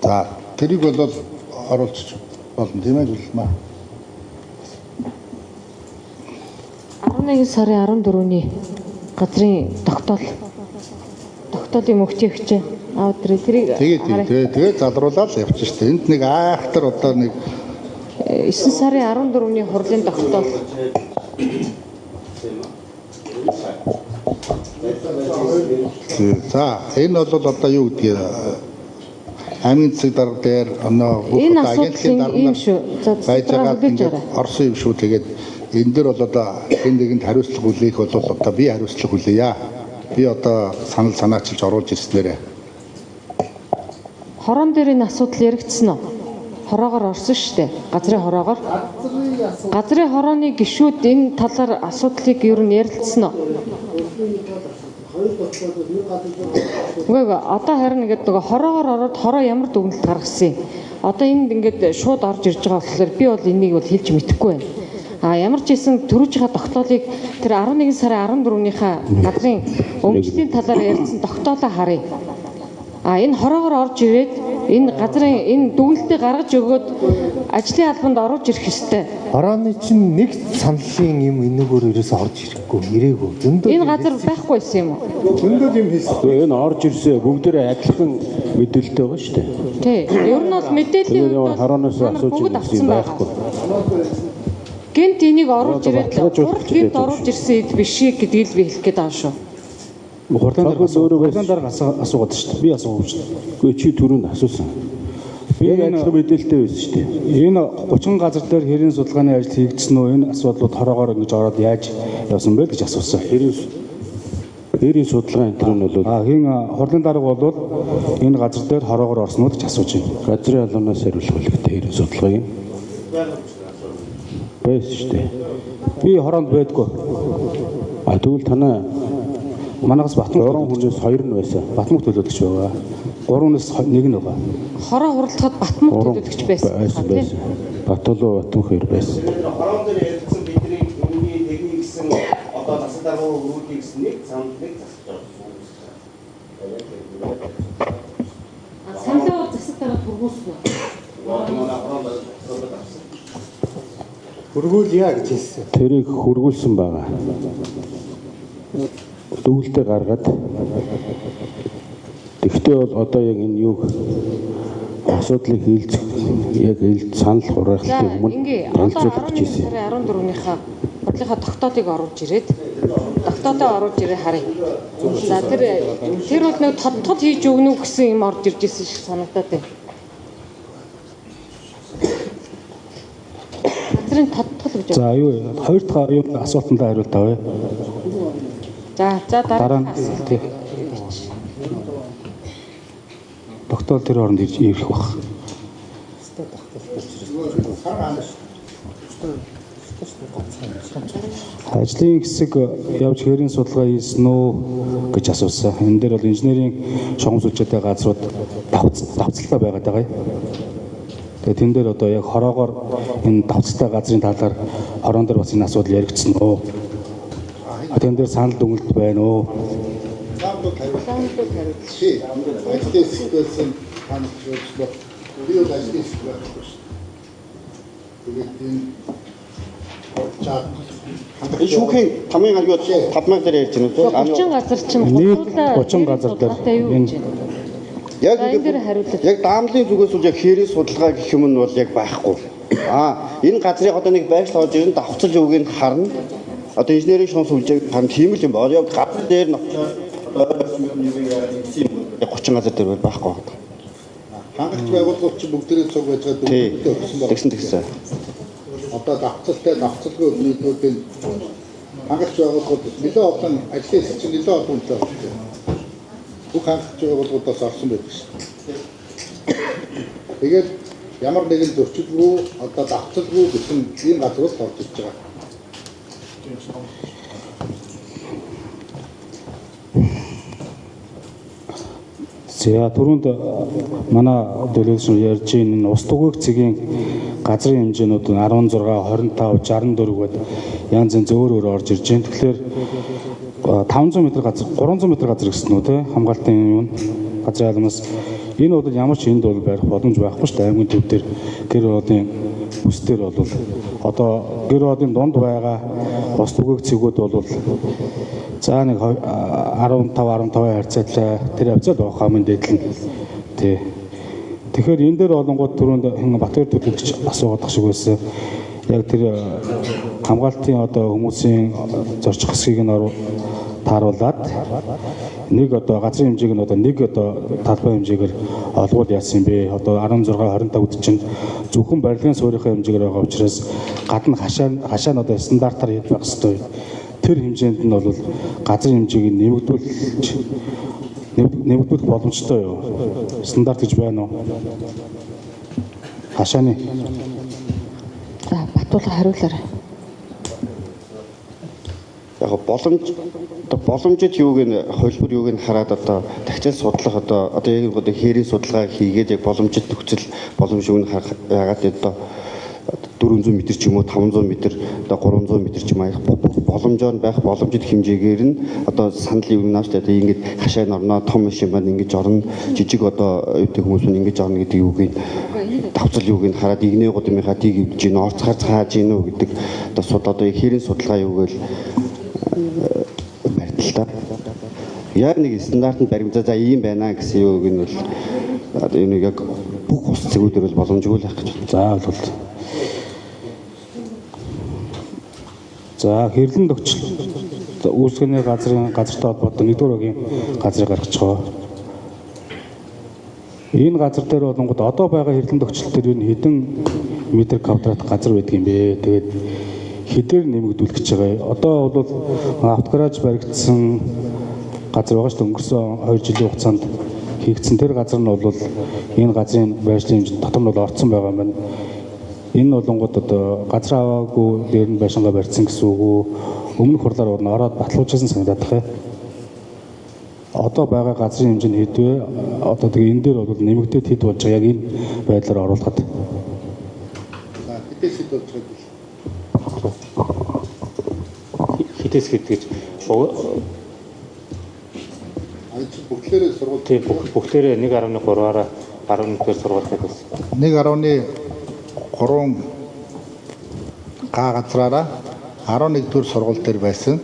За тэрийг бол оруулчих болно тийм ээ Зүлмаа. 11 сарын 14-ний газрын тогтоолын мөхтөгч аа тэрийг тэгээд залруулаад явчих шүү дээ. Энд нэг айхтар одоо нэг 9 сарын 14-ний хурлын тогтоол. За энэ бол одоо юу гэдгийг аймгийн засаг дарга дээр оноо бүх агентлагийн дарга нар байж байгаа ингээд орсон юм шүү. Тэгээд энэ дээр бол одоо хэн нэгэнд хариуцлага хүлээх бол одоо би хариуцлага хүлээе. Би одоо санал санаачилж оруулж ирснээрээ. Хорон дээр энэ асуудал яригдсан уу? Хороогоор орсон шүү дээ. Газрын хороогоор. Газрын хорооны гишүүд энэ талаар асуудлыг ер нь ярилцсан уу? Үгүй одоо харин ингээд нөгөө хороогоор ороод хороо ямар дүгнэлт гаргасан юм. Одоо энд ингээд шууд орж ирж байгаа болохоор би бол энийг бол хэлж мэдэхгүй байна. А ямар ч байсан төрүүжийнхаа тогтоолыг тэр 11 сарын 14-ийнхаа газрын өмчлөлийн талаар ярилцсан тогтоолоо харъя. А энэ хороогоор орж ирээд Энэ газрын энэ дүгнэлтийг гаргаж өгөөд ажлын албанд оруулж ирэх ёстой. Хорооны чинь нэг саналын юм энэгээр ерөөсөө орж ирэхгүй, ирээгүй. Зөндөө Энэ газар байхгүй байсан юм уу? Зөндөө юм хийсэн. Энэ орж ирсэн бүгдээрээ адилхан мэдээлэлтэй байгаа шүү дээ. Тий. Ер нь бол мэдээллийн Тэгэхээр хувьд хорооноос бол асууж бүгд ирсэн авсан юм байгаа. байхгүй. Гэнт энийг оруулж ирээд Баталгаажуулах хурал гэж гэнт байдаг оруулж ирсэн эд биш гэдгийг л би хэлэх гээд байгаа шүү. Хурдан дарга Цогц өөрөө хурдан дарга асуугаад шүү дээ. Би асуугаад шүү дээ. Үгүй чи түрүүнд асуусан. Би Яг энэ адилхан мэдээлэлтэй байсан шүү дээ. Энэ 30 газар дээр хэрийн судалгааны ажил хийгдсэн үү? Энэ асуудлууд хороогоор ингэж ороод яаж явсан бэ гэж асуусан. Хэрийн судалгаа энэ төр нь бол Хин хурлын дарга бол энэ газар дээр хороогоор орсон уу гэж асууж байна. газрын албанаас хариулах хэрэгтэй хэрийн судалгааг нь. Байсан шүү дээ. Би хороонд байдгүй. А тэгвэл танай Манайхаас Батмөх 3 хүнээс 2 нь байсан. Батмөх төлөөлөгч байгаа. 3-наас 1 нь байгаа. Хороо хуралдахад Батмөх төлөөлөгч байсан Байсан тийм. байсан. Батулуу Батмөх хоёр байсан. Хорон дээр яригдсан бидний өмнөний техник гэсэн одоо засаг даргын өрүүдийг гэсэн нэг санал нэг засаж байгаа. Саналаа засаг дарга түргүүлсэн үү? Хөргүүлье гэж хэлсэн. Тэрийг хөргүүлсэн байгаа. Дүгэлдээ гаргаад тэгтээ бол одоо яг энэ юг асуудлыг хийлцэх яг ил санал За хураахлын өмнө ингээ одоо танилцуулах гэж 11 ирсэн. сарын 14-ийнхаа хурлынхаа тогтоолыг оруулж ирээд тогтоолоо оруулж ирээ харъя. За тэр бол нэг тодтол хийж өгнө үү гэсэн юм орж ирж исэн шиг санагдаад байна. Газрын тодтол гэж. За юу хоёр дахь юу асуултанд хариулт авъя. За за Дараа дараа нь тий. Тогтоол тэр оронд ирж ирэх бах. Ажлын хэсэг явж хэрийн судалгаа хийсэн үү гэж асуусан. Энэ дээр бол инженерийн шугам сүлжээтэй газрууд давцалтай байгаад байгаа юм. Тэгээ тэн дээр одоо яг хороогоор энэ давцалтай газрын талаар хороон дээр бас энэ асуудал яригдсан уу? Тэн дээр санал дүгнэлт байна уу? Заамдууд хариулт. Тий. Ажлын хэсэг байсан та нар хэлсэн. Би бол ажлын хэсэг байхгүй шүү. Тэгээд энэ Энэ шүүхийн тамийн аюул 5000 дээр ярьж байна уу? 30 газар чинь Нийт хурдуулаа 30 газар дээр юу гэж энэ байна? Яг За, энэ дээр хариулт. Яг даамлын зүгээс бол яг хэрийн судалгаа гэх юм нь бол яг байхгүй. Энэ газрыг одоо нэг байршил орж ирэн давхцал юуг нь харна. Одоо инженерийн шугам сүлжээг харна тийм л юм байна. Яг газар дээр нь яг 30 газар дээр бол байхгүй байна. Хангагч байгууллагууд чинь бүгдээрээ цуг байж байгаа дүгнэлтээ өгсөн байна. Тэгсэн тэгсэн. Одоо давцалтай давцалгүй нийтүүдийн хангагч байгууллагууд нэлээд олон ажлын хэсэг чинь нэлээд олон хүнтэй байна. Бүх хангагч байгууллагуудаас орсон байдаг шүү. Тэгээд ямар нэгэн зөрчилгүй одоо давцалгүй гэсэн ийм газрууд орж ирж байгаа. За түрүүнд манай төлөөлөгч ярьж энэ ус түгээх цэгийн газрын хэмжээнүүд нь 16, 25, 64 гээд янз янз өөр өөр орж ирж байна. Тэгэхээр 500 м газар, 300 м газар гэсэн үү те хамгаалтын юм газрын алмаас энэ бол ямар ч энд бол барих боломж байхгүй шүү дээ. Аймгийн төв дээр гэр ороолын бүс дээр бол одоо гэр ороолын дунд байгаа ус түгээх цэгүүд бол за нэг 15 15 харьцаатай тэр хавцаад байх хамгийн дээд нь тий. Тэгэхээр энэ дээр олонгууд түрүүнд хэн Батбаяр төлөөлөгч асуугаад шиг байсан. Яг тэр хамгаалтын одоо хүмүүсийн зорчих хэсгийг нь тааруулаад нэг одоо газрын хэмжээг нь одоо нэг одоо талбай хэмжээгээр олгуул яасан юм бэ? Одоо 16 25 гэдэг чинь зөвхөн барилгын суурийнхаа хэмжээгээр байгаа учраас гадна хашаа нь одоо стандартаар хэд байх ёстой. Тэр хэмжээнд нь бол газрын хэмжээг нь нэмэгдүүлэх боломжтой юу? Стандарт гэж байна уу? Хашааны. За Батулга хариулаарай. Яг боломжит юуг нь холбор юуг нь хараад одоо тагчаал судлах одоо яг одоо хэрийн судалгаа хийгээд яг боломжит нөхцөл боломж юуг нь харах яагаад одоо 400 м ч юм уу 500 м одоо 300 м ч юм аях боломжоор байх боломжит хэмжээгээр нь одоо санал юм нааш одоо ингэж хашаа норно, том машин маань ингэж орно, жижиг одоо юу хүмүүс маань ингэж орно гэдэг юуг нь давцал юуг нь хараад игнэ гудамынхаа тийг ивдэж гин орцгаар цааж гин үү гэдэг одоо суд одоо хэрийн судалгаа юу гээл барьтал та. Яг нэг стандартанд баримтаа за ийм байна гэсэн юуг нь бол одоо энийг яг бүх ус цэгүүдэр бол боломжгүй л байх гэж байна. За бол за хэрлэн төгчлөл үүсгэний газрын газартай холбоотой нэгдүгээр багийн газрыг гаргачихоо. Энэ газар дээр болонгод одоо байгаа хэрлэн төгчлөл дээр энэ хэдэн метр квадрат газар байдаг юм бэ? Тэгээд хэдээр нэмэгдүүлэх гэж байгаа. Одоо бол автогараж баригдсан газар байгаа шүү дээ. Өнгөрсөн 2 жилийн хугацаанд хийгдсэн тэр газар нь бол энэ газрын байршлын хэмжээнд дотор нь бол орцсон байгаа юм байна. Энэ болонгод одоо газар аваагүй дээр нь байшингаа барьсан гэсэн үг үү? Өмнөх хурлаар бол ороод батлуулжсэн санагдаад байна. Одоо байгаа газрын хэмжээ нь хэд вэ? Одоо тэгээ энэ дээр бол нэмэгдээд хэд болж байгаа яг энэ байдлаар оруулахад. За хэдээс хэд болж байгааг бил. Хэдээс хэд гэж бүгдлээрээ сургууль. Тийм, бүгдлээрээ 1.3-аараа 11-р сургууль байсан. 1.3 га газраараа 11-р сургууль дээр байсан.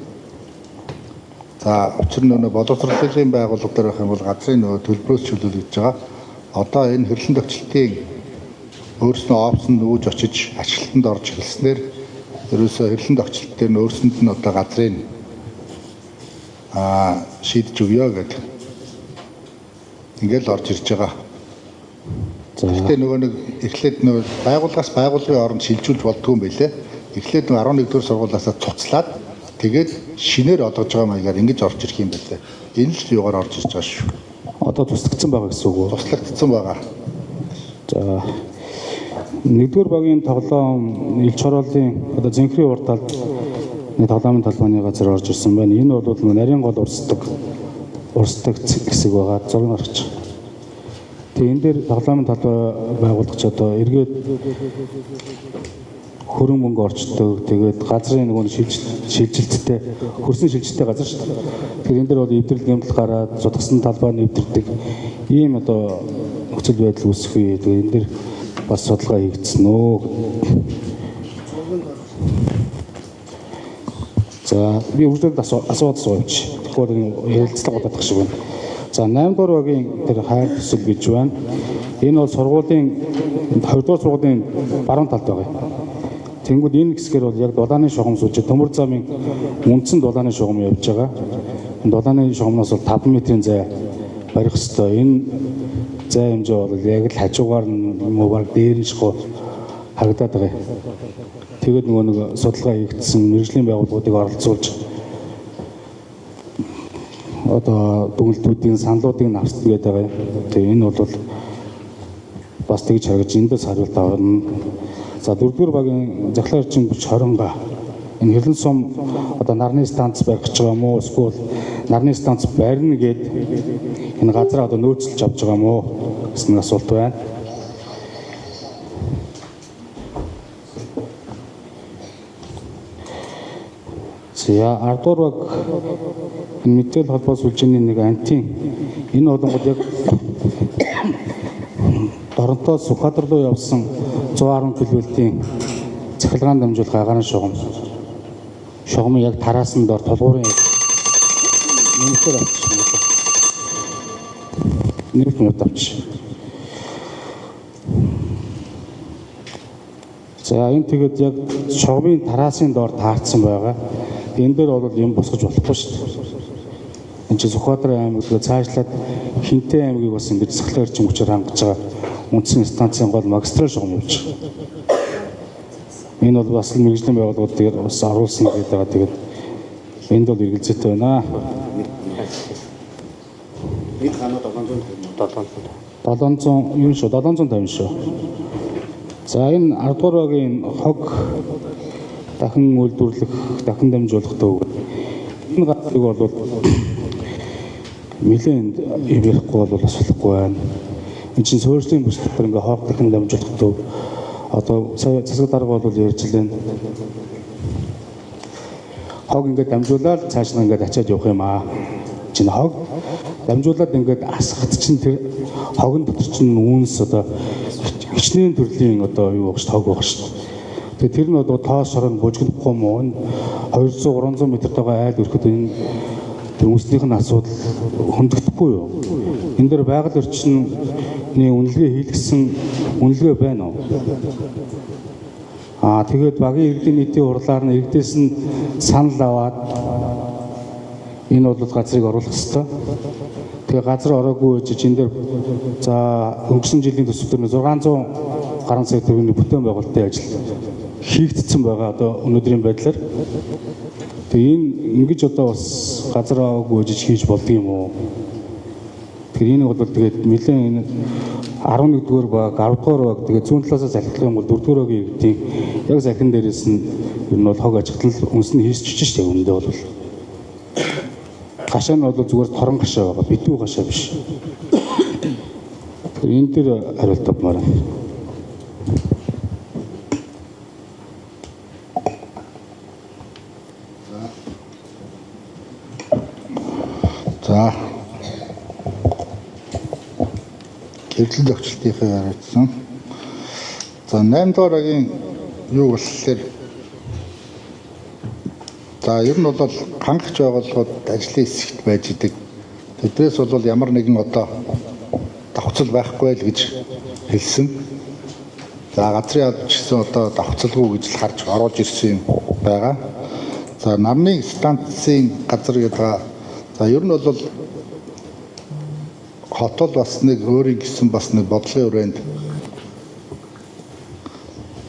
За учир нь нөгөө боловсролын байгууллага дээр байх юм бол газрын нөгөө төлбөрөөс чөлөөлөгдөж байгаа. Одоо энэ хэрлэн төвчлөлтийн өөрснөө офсонд нүүж очиж ачлалтанд орж эхэлснээр ерөөсөө хэрлэн төвчлөлт дээр нь өөрсөнд нь одоо газрын шийдэж өгье гэдэг ингээл орж ирж байгаа. Гэхдээ нөгөө нэг эхлээд нөгөө байгууллагаас байгууллагын оронд шилжүүлж болдгүй юм байлээ. Эхлээд нөгөө 11-р сургуулиасаа цуцлаад тэгээд шинээр олгож байгаа маягаар ингэж орж ирэх юм байлээ. Энэ л юугаар орж ирж байгаа шүү. Одоо туслагдсан байгаа гэсэн үг үү? Туслагдсан байгаа. За нэгдүгээр багийн тоглоом Илч хорооллын одоо Зэнхрийн урд талд нэг тоглоомын талбайны газар орж ирсэн байна. Энэ бол нарийн гол урсдаг хэсэг байгаа. Зураг гарч. Тэгээ энэ дээр тоглоомын талбай байгуулах ч одоо эргээд хөрөн мөнгө орчдөг. Тэгээд газрын нөгөө шилжилттэй хөрсөн шилжилттэй газар шүү дээ. Тэгэхээр энэ дээр бол эвдрэл гэмтэл гараад зутгсан талбай нь эвдэрдэг ийм одоо нөхцөл байдал үүсэх үе. Тэгээд энэ дээр бас судалгаа хийгдсэн үү? За би үргэлжлээд асууад сууч. Тэгэхгүй бол ярилцлага удах шиг байна. За 8 дугаар багийн тэр хайр төсөл гэж байна. Энэ бол сургуулийн 2 дугаар сургуулийн баруун талд байгаа юм. Тэнгүүд энэ хэсгээр бол яг дулааны шугам сууж төмөр замын үндсэн дулааны шугам явж байгаа. Энэ дулааны шугамнаас бол 5 метрийн зай барих ёстой. Энэ зай хэмжээ бол яг л хажуугаар нь юм уу баг дээр нь шахуу харагдаад байгаа юм. Тэгээд нөгөө нэг судалгаа хийгдсэн мэргэжлийн байгууллагуудыг оролцуулж одоо дүгнэлтүүдийн саналуудыг нь авсан гэдэг байгаа юм. Тэгээ энэ бол бас тэгж харагдаж эндээс хариулт авна. За дөрөвдүгээр багийн захлаа эрчим хүч 20 га. Энэ Хэрлэн сум одоо нарны станц барих гэж байгаа юм уу? Эсвэл нарны станц барина гэд энэ газраа одоо нөөцлөж авч байгаа юм уу гэсэн асуулт байна. За 10 дугаар баг мэдээлэл холбоо сүлжээний нэг антин энэ болонгод яг Доронтоос Сүхбаатар руу явсан 110 кV-ийн цахилгаан дамжуулах агаарын шугам. Шугамын яг тараасан дор тулгуурын нэмэлтээр авчих. Нэмэлт мод авчих. За энэ тэгээд яг шугамын тараасан дор таарсан байгаа. Энэ дээр бол юм босгож болохгүй шүү дээ. Энд чинь Сүхбаатар аймаг тэгээ цаашлаад Хинтээ аймгийг бас ингэж цахилгаан эрчим хүчээр хангаж байгаа үндсэн станцын гол магистрал шугам явж байгаа. Энэ бол бас мэргэжлийн байгууллагууд дээр бас оруулсан гэдэг байгаа. Тэгээд энд бол эргэлзээтэй байна. Нэг ханаа 750. 700 юм шүү, 750 шүү. За энэ 10 дугаар багийн хог дахин үйлдвэрлэх, дахин дамжуулах төв. Энэ газрыг бол нэлээд юм ярихгүй бол бас болохгүй байна. Энд чинь суурьшлийн бүс дотор ингээ хог дахин дамжуулах төв Одоо сая засаг дарга бол ярьж лээ. Хог ингээд дамжуулаад цааш нь ингээд ачаад явах юм аа. Чинь хог дамжуулаад ингээд асгахад чинь тэр хогн дотор чинь үнс одоо хичнээн төрлийн одоо юу баг шүү, хог баг шүү. Тэгээ тэр нь одоо тоос шорон бужигнахгүй юм уу? Энэ 200 300 м-тэйгээ айл өрөхөд энэ тэр үнснийх нь асуудал хөндөгдөхгүй юу? Энэ дээр байгаль орчны үнэлгээ хийлгэсэн үнэлгээ байна уу? Аа тэгээд багийн иргэдийн нийтийн хурлаар нь иргэдээс нь санал аваад энэ бол газрыг оруулах ёстой. Тэгээ газар ороогүй гэж энэ дээр за өнгөрсөн жилийн төсөв дээр 600 гаруй сая төгрөгийн бүтээн байгуулалтын ажил хийгдсэн байгаа одоо өнөөдрийн байдлаар. Тэгээ энэ ингэж одоо бас газар аваагүй гэж хийж болдго юм уу? Тэгэхээр энэ бол тэгээд нэлээд энэ 11-р баг, 10-р баг тэгээд зүүн талаасаа салхилах юм бол 4-р багийн иргэдийн яг салхин дээрээс нь ер нь бол хог ажиглал үнс нь хийсчихэж шүү дээ үүндээ бол. Гашаа нь бол зүгээр торон гашаа байгаа, битүү гашаа биш. Тэгэхээр энэ дээр хариулт авмаар байна. За. Хэвлэл зохицолтынхаа хариуцсан. За 8 дугаар агийн юу болохоор за ер нь бол хангах байгууллагууд ажлын хэсэгт байж идэг. Тэдрээс бол ямар нэгэн одоо давхцал байхгүй л гэж хэлсэн. За газрын албач гэсэн одоо давхцалгүй гэж л харж оруулж ирсэн юм байгаа. За нарны станцын газар гэдэг. За ер нь бол хот бол бас нэг өөрийн гэсэн бас нэг бодлогын өрөөнд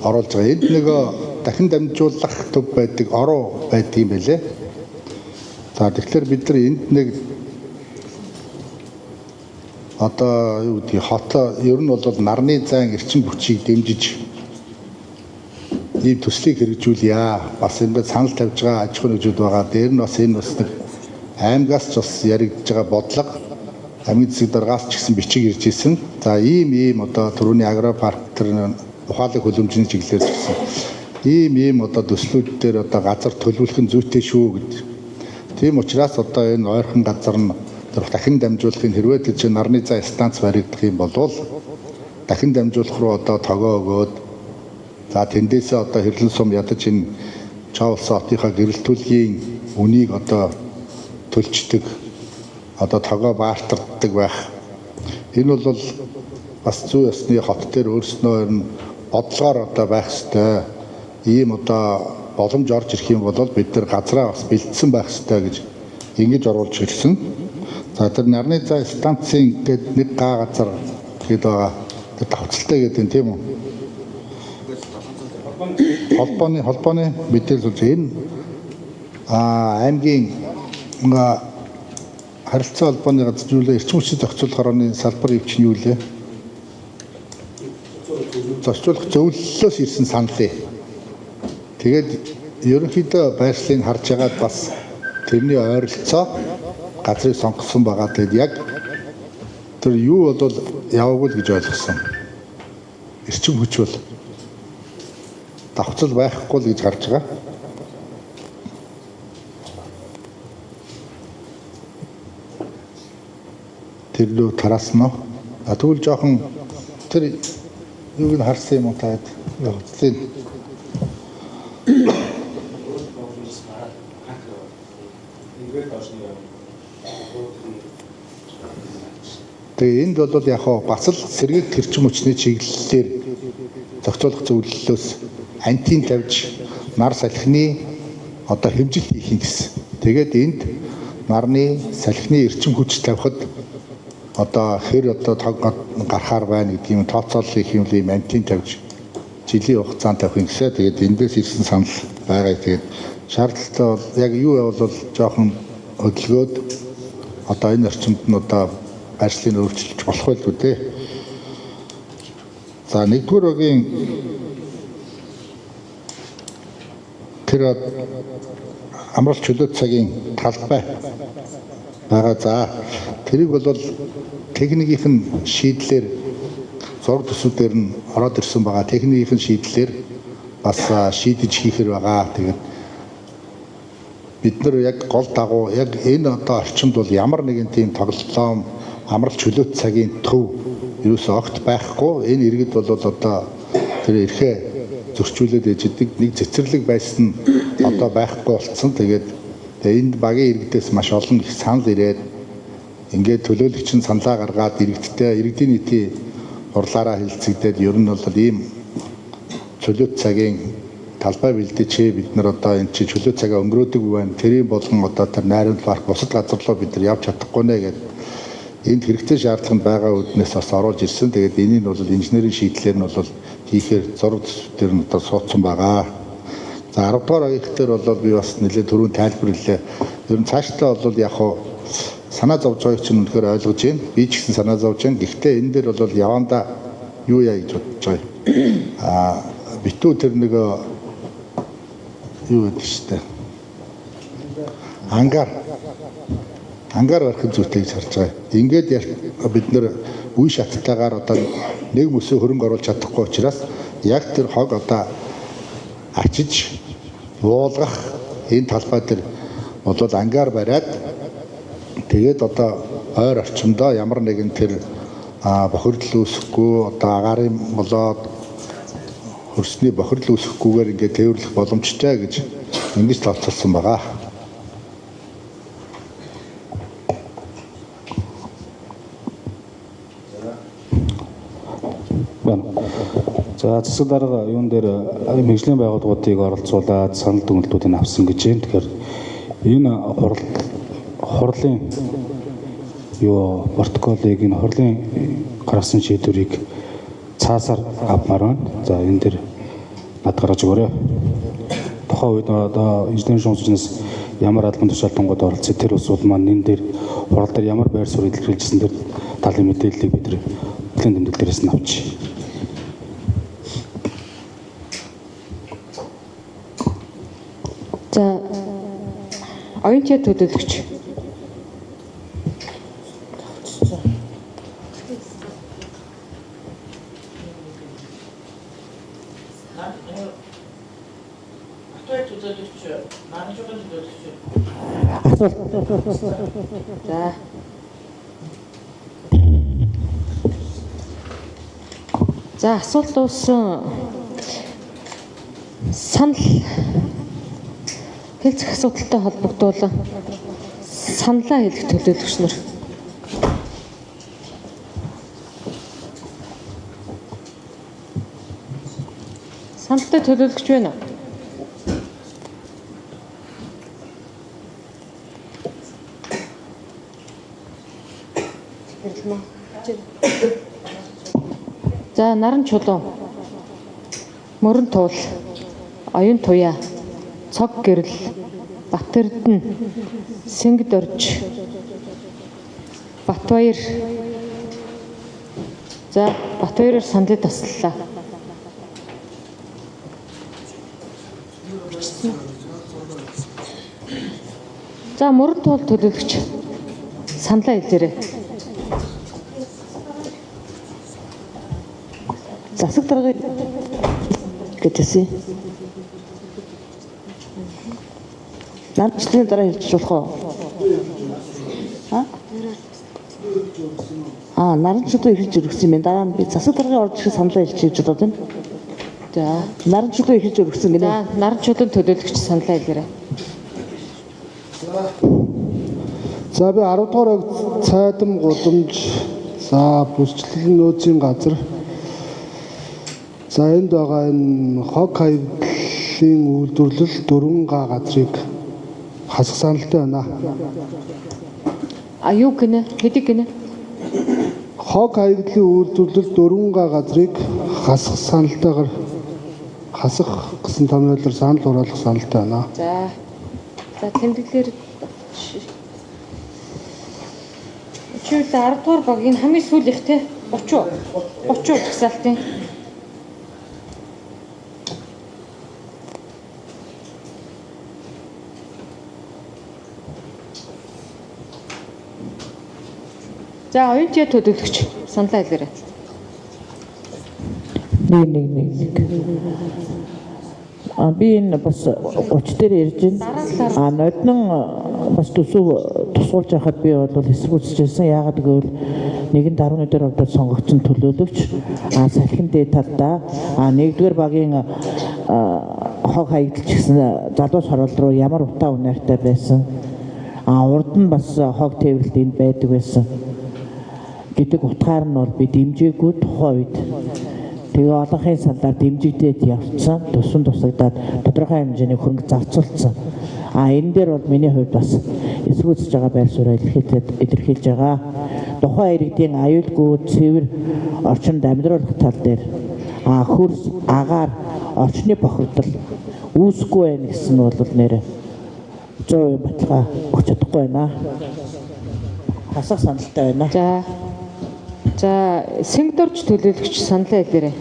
оруулж байгаа. Энд нөгөө дахин дамжуулах төв байдаг, оруу байдаг юм байлээ. За тэгэхээр бид нар энд нэг одоо юу гэдгийг хот ер нь бол нарны зайн эрчим хүчийг дэмжиж ийм төслийг хэрэгжүүлье. Бас ингээд санал тавьж байгаа аж ахуйн нэгжүүд байгаа. Дээр нь бас энэ бас нэг аймгаас ч бас яригдж байгаа бодлого. Аймгийн засаг даргаас ч гэсэн бичиг ирж исэн. За ийм одоо түрүүний агропарк төр ухаалаг хөлөмжний чиглэлээр ч гэсэн ийм одоо төслүүд дээр одоо газар төлөвлөх нь зүйтэй шүү гэд. Тийм учраас одоо энэ ойрхон газар нь дахин дамжуулахын хэрвээ тэр чинь нарны зай станц баригдах юм бол дахин дамжуулах руу одоо тогоо өгөөд за тэндээсээ одоо хэрлэн сум ядаж энэ Чоолсон хотынхаа гэрэлтүүлгийн үнийг одоо төлчдөг одоо тогоо баартардаг байх. Энэ бол бас зүй ёсны хот дээр өөрснөө ер нь бодлогоор одоо байх ёстой. Ийм одоо боломж орж ирэх юм бол бид нар газраа бас бэлдсэн байх ёстой гэж ингэж оруулж ирсэн. За тэр нарны зай станцын гээд нэг га газар гээд байгаа. Тэр давцалтай гэдэг юм тийм үү? Холбооны мэдээлэл болж энэ аймгийн харилцаа холбооны газар юу лээ? Эрчим хүчний зохицуулах хорооны салбар ивч нь юу лээ? Зохицуулах зөвлөлөөс ирсэн санал. Тэгээд ерөнхийдөө байршлыг харж байгаад бас тэрний ойролцоо газрыг сонгосон байгаа. Тэгээд яг тэр юу бол яваагүй л гэж ойлгосон. Эрчим хүч бол давхцал байхгүй л гэж харж байгаа. Тэр лөө тараасан уу? А тэгвэл жоохон тэр юуг нь харсан юм уу та хэд? Давхцлыг. Тэгээ энд бол яг хоо бас л сэргээх эрчим хүчний чиглэлээр зохицуулах зөвлөлөөс антин тавьж нар салхины одоо хэмжилт хийх юм гэсэн. Тэгээд энд нарны салхины эрчим хүч тавихад одоо хэр одоо тог гарахаар байна гэдэг юм тооцоолол хийх юм л ийм антин тавьж жилийн хугацаанд тавих юм гэсэн. Тэгээд эндээс ирсэн санал байгаа. Тэгээд шаардлагатай бол яг юу явбал жоохон хөдөлгөөд одоо энэ орчимд нь одоо байршлыг өөрчилж болох байлгүй дээ. За нэгдүгээр багийн тэр амралт чөлөө цагийн талбай байгаа. За тэрийг бол техникийн шийдлэр зураг төсвүүдээр нь ороод ирсэн байгаа. Техникийн шийдлэр бас шийдэж хийхэр байгаа. Тэгээд бид нар яг гол дагуу яг энэ одоо орчинд бол ямар нэгэн тийм тоглоом амралт чөлөөт цагийн төв ерөөсөө огт байхгүй. Энэ иргэд бол одоо тэр эрхээ зөрчүүлээд ээждэг нэг цэцэрлэг байсан нь одоо байхгүй болцсон. Тэгээд энэ багийн иргэдээс маш олон их санал ирээд ингээд төлөөлөгч нь саналаа гаргаад иргэдтэй иргэдийн нийтийн хурлаараа хэлцэгдээд ер нь бол ийм чөлөөт цагийн талбай бэлдээч бид нар одоо энэ чи чөлөө цагаа өнгөрөөдөг байна. Тэрийн болгон одоо тэр найрамдал парк бусад газар руу бид нар явж чадахгүй нэ гэдэг энд хэрэгцээ шаардлага нь байгаа үүднээс бас оруулж ирсэн. Тэгээд энийг нь бол инженерийн шийдлэр нь бол хийхээр зураг дээр нь одоо суудсан байгаа. За 10 дугаар агих дээр бол би бас нэлээд түрүүн тайлбар хэллээ. Ер нь цаашдаа бол яг хуу санаа зовж байгааг чинь үнэхээр ойлгож байна. Би ч гэсэн санаа зовж байна. Гэхдээ энэ дээр бол явандаа юу яа гэж бодож байгаа юм. Аа битүү тэр нэг юу гэдэг шүү дээ. Ангаар барих зүйтэй гэж харж байгаа. Ингээд бид нэр үе шаттайгаар одоо нэг мөсөө хөрөнгө оруулж чадахгүй учраас яг тэр хог одоо ачиж буулгах энэ талбай дээр бол ангаар бариад тэгээд одоо ойр орчимдоо ямар нэгэн тэр бохирдол үүсэхгүй одоо агаарын болоод хөрсний бохирдол үүсэхгүйгээр ингээд тээвэрлэх боломжтой гэж ингэж тооцоолсон байгаа. За засаг дарга юун дээр мэргэжлийн байгууллагуудыг оролцуулаад санал дүгнэлтүүдийг авсан гэж байна. Тэгэхээр энэ хурлын юу протоколыг энэ хурлын гаргасан шийдвэрийг цаасаар авмаар байна. За энэ дээр над гаргаж өгөөрэй. Тухайн үед одоо инженерийн шуумсчнаас ямар албан тушаалтангууд оролцсон тэр улсууд маань энэ дээр хурал дээр ямар байр суурь илэрхийлжсэн тэр талын мэдээллийг бид нар бүлийн тэмдэглэлээс нь авчих. За оюунчаа төлөөлөгч. За. За асуулт дууссан. Санал хэлцэх асуудалтай холбогдуулан саналаа хэлэх төлөөлөгч нар. Саналтай төлөөлөгч байна уу? За наран чулуун, мөрөн туул, оюун туяа, цог гэрэл, Батэрдэн, Сэнгд орж, Батбаяр. За Батбаяраар саналыг таслалаа. За мөрөн туул төлөөлөгч саналаа хэлээрэй. Засаг даргын гэж хэлсэн. Намчлалын дараа хэлчих болох уу? Аа, наран чулуу эхэлж өргөсөн юм байна. Дараа нь би засаг даргын орж ирэх саналаа хэлчих гэж бодоод байна. За, наран чулуу эхэлж өргөсөн гинэ. За, наран чулуун төлөөлөгч саналаа хэлээрэй. За би 10 дугаар цайдам гудамж, за бүсчлэн нөөцийн газар. За энд байгаа энэ хог хаягдлын үйлдвэрлэл 4 га газрыг хасах саналтай байна. А юу гинэ? Хэдий гинэ? Хог хаягдлын үйлдвэрлэл 4 га газрыг хасах саналтайгаар хасах гэсэн томьёолоор санал хураалах саналтай байна. За. За тэмдэглэлээр чи үл 10 дугаар багийн хамгийн сүүлийнх те 30 30 жагсаалтын. За оюунчаа төлөөлөгч саналаа хэлээрэй. Би 1 1 1. А би энэ бас 30 дээр ярьж байна. А ноднон бас төсөв тусгуулж байхад би бол эсэргүүцэж байсан. Яагаад гэвэл нэгэн 11 дээр ордод сонгогдсон төлөөлөгч а салхин дээд талдаа а нэгдүгээр багийн хог хаягдalч гэсэн залуус хороол руу ямар утаа унаартай байсан. А урд нь бас хог тээвэрлэлт энд байдаг байсан гэдэг утгаар нь бол би дэмжээгүй тухайн үед. Тэгээ олонхын саналаар дэмжигдээд явцсан, тусан тусагдаад тодорхой хэмжээний хөрөнгө зарцуулсан. А энэ дээр бол миний хувьд бас эсэргүүцэж байгаа байр сууриа илэрхийлж байгаа. Тухайн иргэдийн аюулгүй цэвэр орчинд амьдруулах тал дээр хөрс, агаар, орчны бохирдол үүсэхгүй байх гэсэн нь бол нэр 100% баталгаа өгч чадахгүй байна. Хасах саналтай байна. За. За, Сэнгдорж төлөөлөгч саналаа хэлээрэй.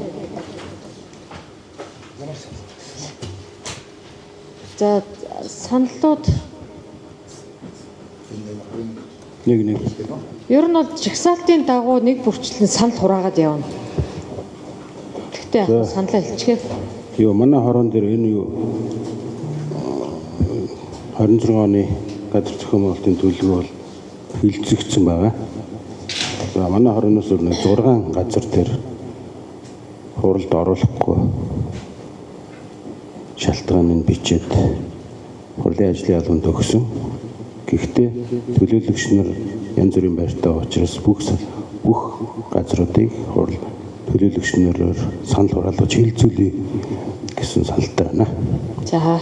За, саналууд 1 1. Ер нь бол жагсаалтын дагуу нэг бүрчлэн санал хураагаад явна. Гэхдээ яг саналаа хэлчихээ. Юу манай хорон дээр энэ юу 26 оны газар зохион байгуулалтын төлөвлөгөө бол хилцэгдсэн байгаа. За манай хороноос өөр 6 газар дээр хуралд оруулахгүй шалтгаан нь бичээд хурлын ажлын албанд өгсөн. Гэхдээ төлөөлөгч нар янз бүрийн байртай учраас бүх газруудыг хурал төлөөлөгч нараар санал хураалгаж хилцүүлье гэсэн саналтай байна. За.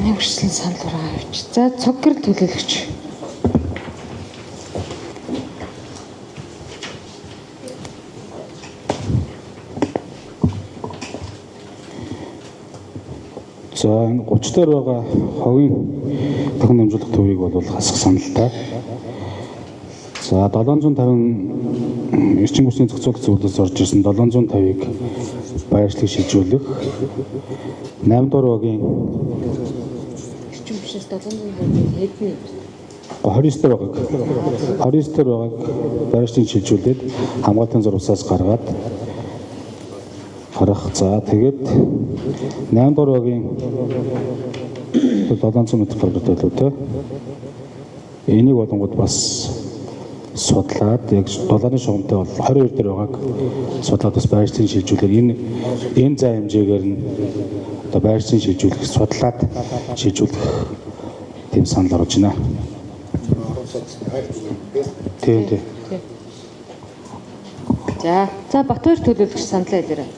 Нэг үрчлэн санал хураа авч. За, цог гэрэл төлөөлөгч. За, энэ 30 дээр байгаа хогийн дахин дамжуулах төвийг бол хасах саналтай. За, 750 эрчим хүчний зохицуулах зөвлөлөөс орж ирсэн 750-ыг байршлыг шилжүүлэх. 8 дугаар багийн эрчим хүчнээс 750 хэдэн 29 дээр байгааг 29 дээр байгааг байршлыг шилжүүлээд хамгаалтын зурвасаас гаргаад харах. За, тэгээд 8 дугаар багийн 700 м квадрат байлуу те. Энийг болонгод бас судлаад яг дулааны шугамтай бол 22 дээр байгааг судлаад бас байршлыг шилжүүлээд энэ зай хэмжээгээр нь одоо байршлыг шилжүүлэх, судлаад шилжүүлэх тийм санал оруулж байна. Тийм тийм. За, за Батбаяр төлөөлөгч саналаа хэлээрэй.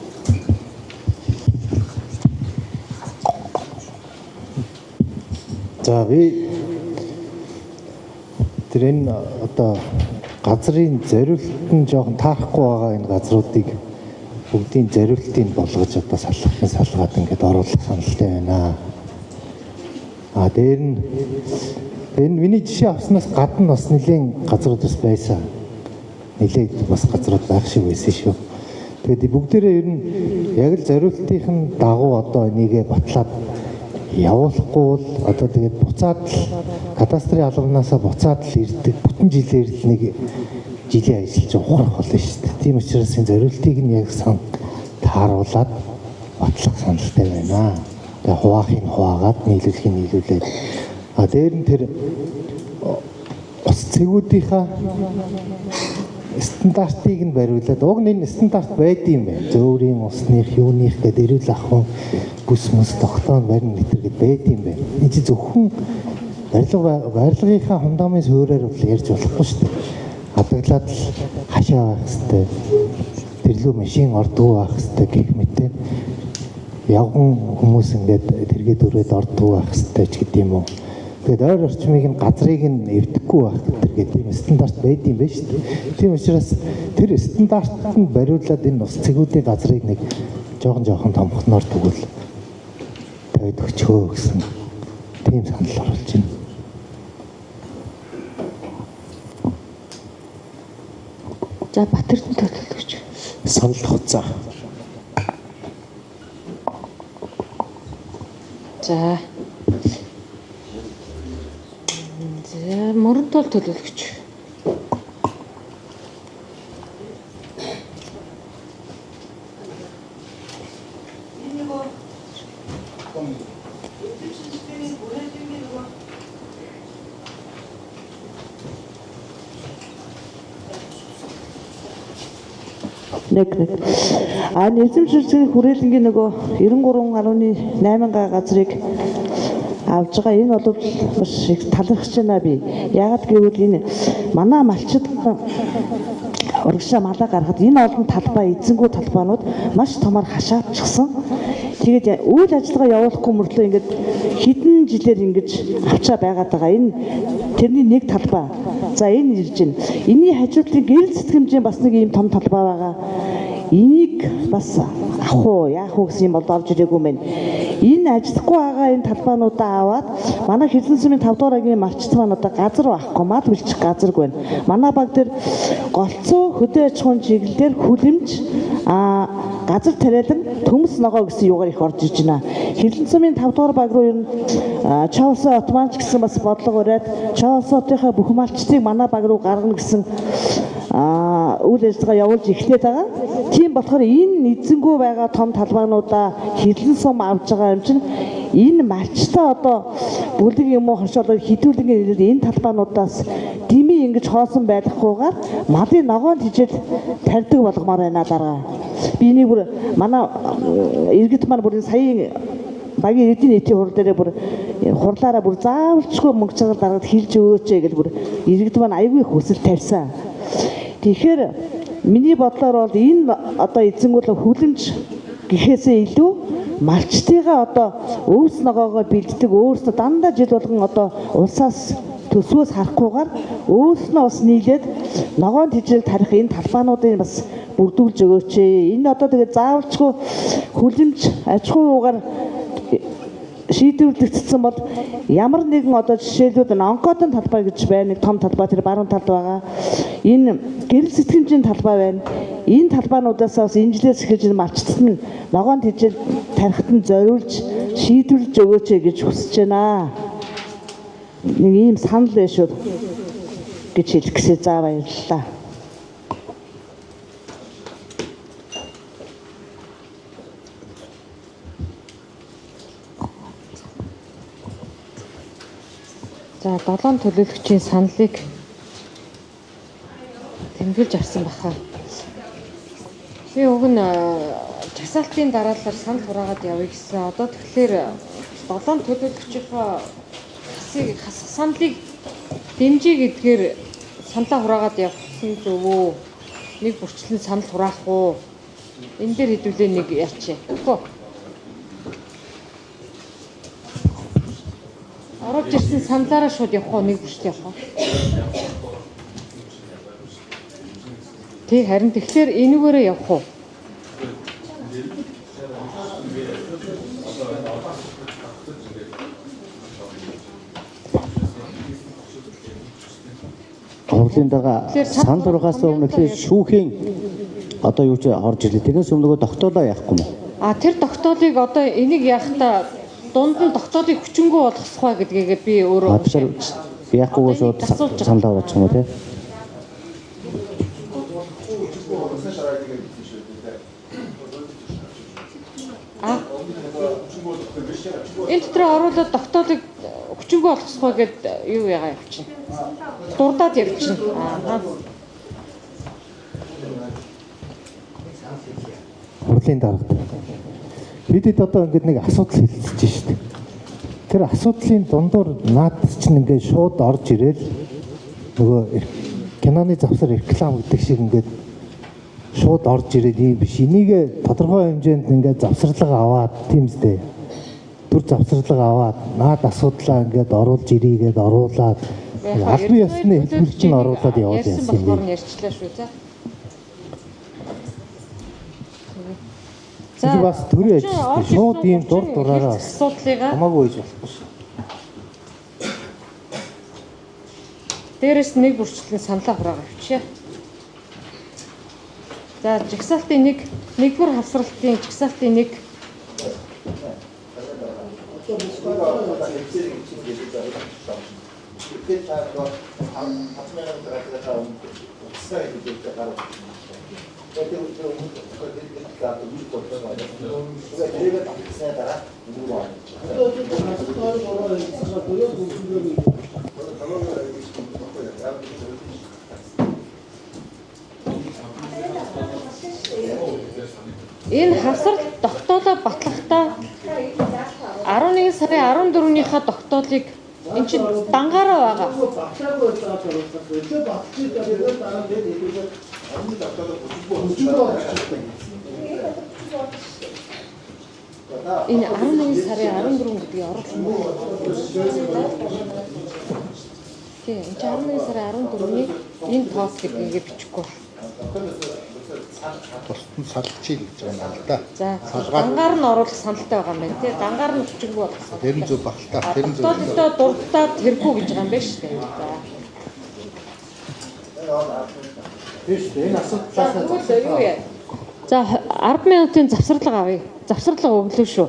За, би тэр энэ одоо газрын зориулт нь жоохон таарахгүй байгаа энэ газруудыг бүгдийн зориултыг болгож одоо салгахын салгаад ингээд оруулах саналтай байна. А дээр нь энэ миний жишээ авснаас гадна бас нэлийн газрууд бас байсан. Нэлээд бас газрууд байх шиг байсан шүү. Тэгээд бүгдээрээ ер нь яг л зориултын дагуу одоо энийгээ батлаад явуулахгүй бол одоо тэгээд буцаад л кадастрын албанаасаа буцаад л ирдэг. Бүтэн жилээр л нэг жилийн ажиллаж ухрах болно шүү дээ. Тийм учраас энэ зориултыг нь яг сан тааруулаад батлах саналтай байна. Тэгээ хуваахыг хуваагаад, нийлүүлэхийг нийлүүлээд, а дээр нь тэр ус цэгүүдийнхаа стандартыг нь бариулаад, уг нь энэ стандарт байдсан юм байна. Зөөрийн усных, юуных гэдэг эрүүл ахуйн бүс мөс тогтоон барин литр гэд байд юм байна. Энэ чи зөвхөн барилга барилгынхаа фундамын суурьаар бол ярьж болохгүй шүү дээ. Хадгалаад л хашаа байх хэвээр, тэрлүү машин ордгоо байх хэвээр гэх мэт, явган хүмүүс ингээд тэргээд өрөөд ордгоо байх хэвээр ч гэдэг юм уу. Тэгээд ойр орчмыг нь газрыг нь эвдэхгүй байх гэдэг тийм стандарт байд юм байна шүү дээ. Тийм учраас тэр стандартад нь бариулаад энэ ус цэгүүдийн газрыг нэг жоохон жоохон томхноор тэгвэл тавиад өгчхөө гэсэн тийм санал оруулж байна. За, Батэрдэн төлөөлөгч. Санал хуцаа. За. За, Мөрөнтол төлөөлөгч. Нэг. А эзэмшилчийн хүрээлэнгийн нөгөө 93.8 га газрыг авж байгаа. Энэ бол маш их талархаж байна би. Яагаад гэвэл энэ манай малчид урагшаа малаа гаргахад энэ олон талбай, эзэнгүү талбайнууд маш томор хашаачсан. Тэгээд үйл ажиллагаа явуулахгүй мөртлөө ингээд хэдэн жилээр ингэж авчаа байгаад байгаа. Энэ тэрний нэг талбай. За энэ ирж байна. Энийн хажуудлын гэрэл сэтгэмжийн бас нэг ийм том талбай байгаа. Энийг бас авах уу, яах уу гэсэн юм бол орж ирээгүй мэн. Энэ ажиллахгүй байгаа энэ талбайнуудаа аваад манай Хэрлэн сумын 5 дугаар ангийн малчид маань одоо газар байхгүй, мал бэлчих газаргүй байна. Манай баг дээр голцоо хөдөө аж ахуйн чиглэлээр хүлэмж газар тариалан төмс ногоо гэсэн юугаар их орж иж байна. Хэрлэн сумын 5 дугаар баг руу ер нь Чаосон Отманч гэсэн бас бодлого уриад Чаосон хотынхаа бүх малчдыг манай баг руу гаргана гэсэн үйл ажиллагаа явуулж эхлээд байгаа. Тийм болохоор энэ эзэнгүү байгаа том талбайнуудаа Хэрлэн сум авж байгаа юм чинь энэ малчтай одоо бүлэг юм уу хоршоолоор хідүүлэнгийн нэрээр энэ талбайнуудаас дими ингэж хоосон байлгахгүйгээр малын ногоон тижэл тарьдаг болгомоор байна дарга. Би энийг бүр манай иргэд маань бүр энэ саяын багийн эрдэнэ нийтийн хурал дээрээ бүр хурлаараа бүр заавалчгүй мөнгө чанар даргад хилж өгөөч гэж бүр иргэд маань аягүй хүсэл тавьсан. Тэгэхээр миний бодлоор бол энэ одоо эзэнгүүл хүлэмж гэхээсээ илүү малчтыгаа одоо өвс ногоогоо бэлддэг өөрснөө дандаа жил болгон одоо улсаас төсвөөс харахгүйгээр өөрснөө бас нийлээд ногоон тижэл тарих энэ талбайнуудыг бас бүрдүүлж өгөөч. Энэ одоо тэгээ заавалчгүй хүлэмж аж ахуйгаар шийдвэрлэгдсэн бол ямар нэгэн одоо жишээлбэл онкотон талбай гэж байна, нэг том талбай тэр баруун талд байгаа. Энэ гэрэл сэтгэмжийн талбай байна. Энэ талбайнуудаас бас энэ жилээс эхэлж энэ малчтад нь ногоон тижэл тарихт нь зориулж шийдвэрлэж өгөөч гэж хүсэж байна. Нэг ийм санал байна шүү гэж хэлэх гэсэн. За баярлалаа. За 7 төлөөлөгчийн саналыг тэмдэглэж авсан баха. Би уг нь жагсаалтын дараалалаар санал хураагаад явъя гэсэн. Одоо тэгэхээр 7 төлөөлөгчийнхөө хасах саналыг дэмжиж гэдгээр саналаа хураагаад явсан зөв үү? Нэг бүрчлэн санал хураах уу? Энэ дээр хэдүүлээ нэг ярьчих. Үгүй. Оруулж ирсэн саналаараа шууд явах уу? Нэг бүрт явах уу? Тий, харин тэгэхээр энүүгээрээ явах уу? Хурлын дагаа санал хураахаас өмнө шүүхийн одоо юу ч орж ирлээ. Тэрнээс өмнө нөгөө тогтоолоо яахгүй юм. А тэр тогтоолыг одоо энийг яахта дунд нь тогтоолыг хүчингү болгосох бай гэдгээгээ би өөрөө яахгүйгээр шууд санал аваачих юм уу те? Энэ дотор оруулаад тогтоолыг хүчингү болгосох бай гэд юу ягаа явчихна. Дурдаад явчихна. Аа. Хурлын даргад бидэд одоо ингээд нэг асуудал хэлэлцэж шít. Тэр асуудлын дундуур наад чинь ингээд шууд орж ирээл нөгөө киноны завсар реклам гэдэг шиг ингээд шууд орж ирээд ийм биш. Энийг тодорхой хэмжээнд ингээд завсарлага аваад тийм үстэй. Түр завсарлага аваад наад асуудлаа ингээд оруулж ирээгээд оруулаад албан ёсны хэлбэр чинь оруулаад яваад яасан юм бэ? Ярьчлаа шүү за. За бас төрийн ажил шууд ийм дур дураараа асуудлыгаа хамаагүй хийж болохгүй шүү. Дээрээс нэг бүрчлэн саналаа хураагаа авчия. За жагсаалтын нэг, нэгдүгээр хавсралтын жагсаалтын нэг. Энэ хавсар тогтоолоо батлахдаа 11 сарын 14-ийнхаа тогтоолыг эн чинь дангаараа байгаа. Энэ 11 сарын 14 гэдгийг оруулах юм уу? Тийм, энэ чинь 11 сарын 14-ний энэ тоос гэдгийг бичихгүй. Бусд нь салчий гэж байгаа юм л да. За, дангаар нь оруулах саналтай байгаа юм байна тий. Дангаар нь хүчингүй болох саналтай. Тэр нь зөв баг л та. Тэр нь зөв. Тогтоолдоо дурддаа тэргүй гэж байгаа юм байна шүү дээ. За. Тийм шүү дээ. Энэ асуудлаас Тэгвэл юу яа? За 10 минутын завсарлага авъя. Завсарлага өглөө шүү.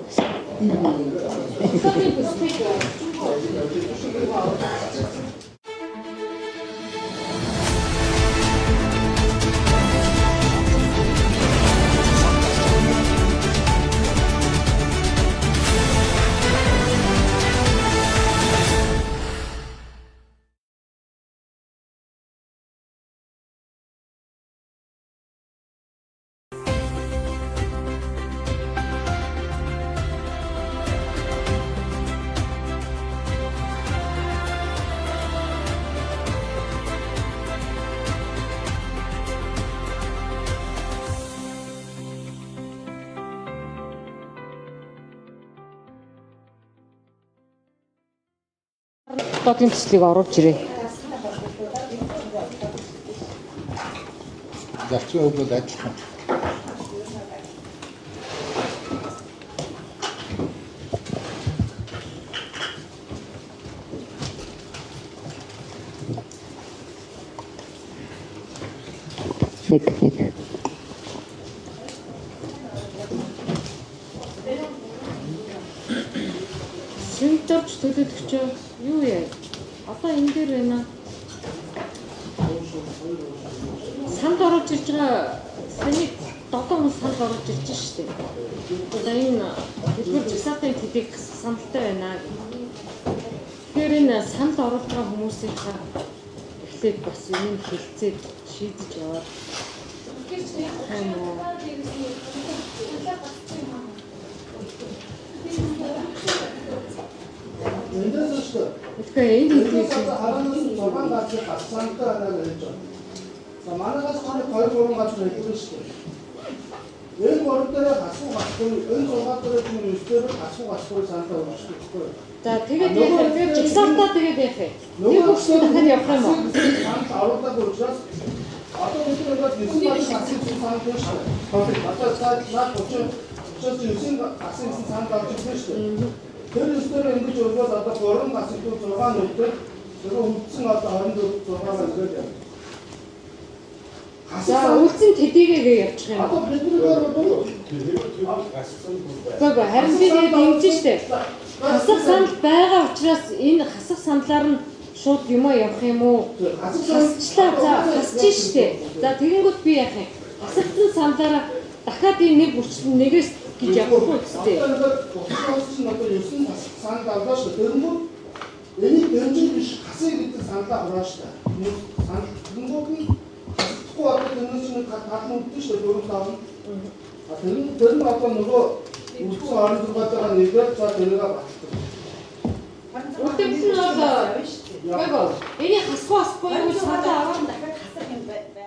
Тогтоолын төслийг оруулж ирээ. Зарчмын хувьд бол адилхан. Нэг нэг. Шинжорч төлөөлөгчөө юу яа? Одоо энэ дээр байна. Санд оруулж ирж байгаа саний 7 хүн санд оруулж ирж штеп. Одоо энэ дэлгүүр жагсаалтын төдийг саналтай байна гэх. Тэгэхээр энэ санд оруулж байгаа хүмүүсийнхаа эхлээд бас юм хэлцээд шийдэж яваад юм уу? Эндээс шүү дээ. Тэгэхээр энэ хэдийг 10-аас 6 газар гацсантай байна гэж байна. За манайхаас чинь 2 3 газар хэлдэг шүү дээ. Энэ 3 дээр гасуу гасгүй, энэ 6 дээр чинь 9 дээр гасуу гасгүй саналаа өгчихдөг байхгүй юу? За тэгээд яах вэ? Тэгээд жагсаалтаа тэгээд яах вэ? Нэг бүхэн дахиад явах юм уу? Санал оруулаагүй учраас одоо бид нар ингээд 9 газар гассан санал байна шүү дээ. Одоо цаа наад 30 учраас 9 гасан гэсэн санал авч ирсэн шүү дээ. Тэр өстөөр ингэж өргөөд одоо 3 гас илүү 6 нүдээр нөгөө үлдсэн одоо 24 6-аар өргөөд явна. За үлдсэн тэдийгээ явчих юм. Одоо бидний бол Үгүй харин би тэгээд ингэж штэ. Хасах санал байгаа учраас энэ хасах саналаар нь шууд юмаа явах юм уу? Хасчлаа за хасч штэ. За тэгэнгүүт би яах юм? Хасагдсан саналаараа дахиад энэ нэг бүрчлэн нэгээс гэж явахгүй үстэй. Одоо ингээд бусдаас чинь одоо 9 санал авлаа шүү. Тэгэнгүүт энийг дэмжиж биш хасъя гэдэг саналаа хураана шүү. Нэг санал тэгэнгүүт нь хасахгүй одоо тэрнээс чинь тал нь үлдэн шүү 4 5. А тэр нь одоо нөгөө үлдсэн 26 байгаа нэгээр за тэрийг баталдаг. Үлдсэн нь бол үгүй энийг хасахгүй хасахгүй юу саналаа аваад дахиад хасах юм байна.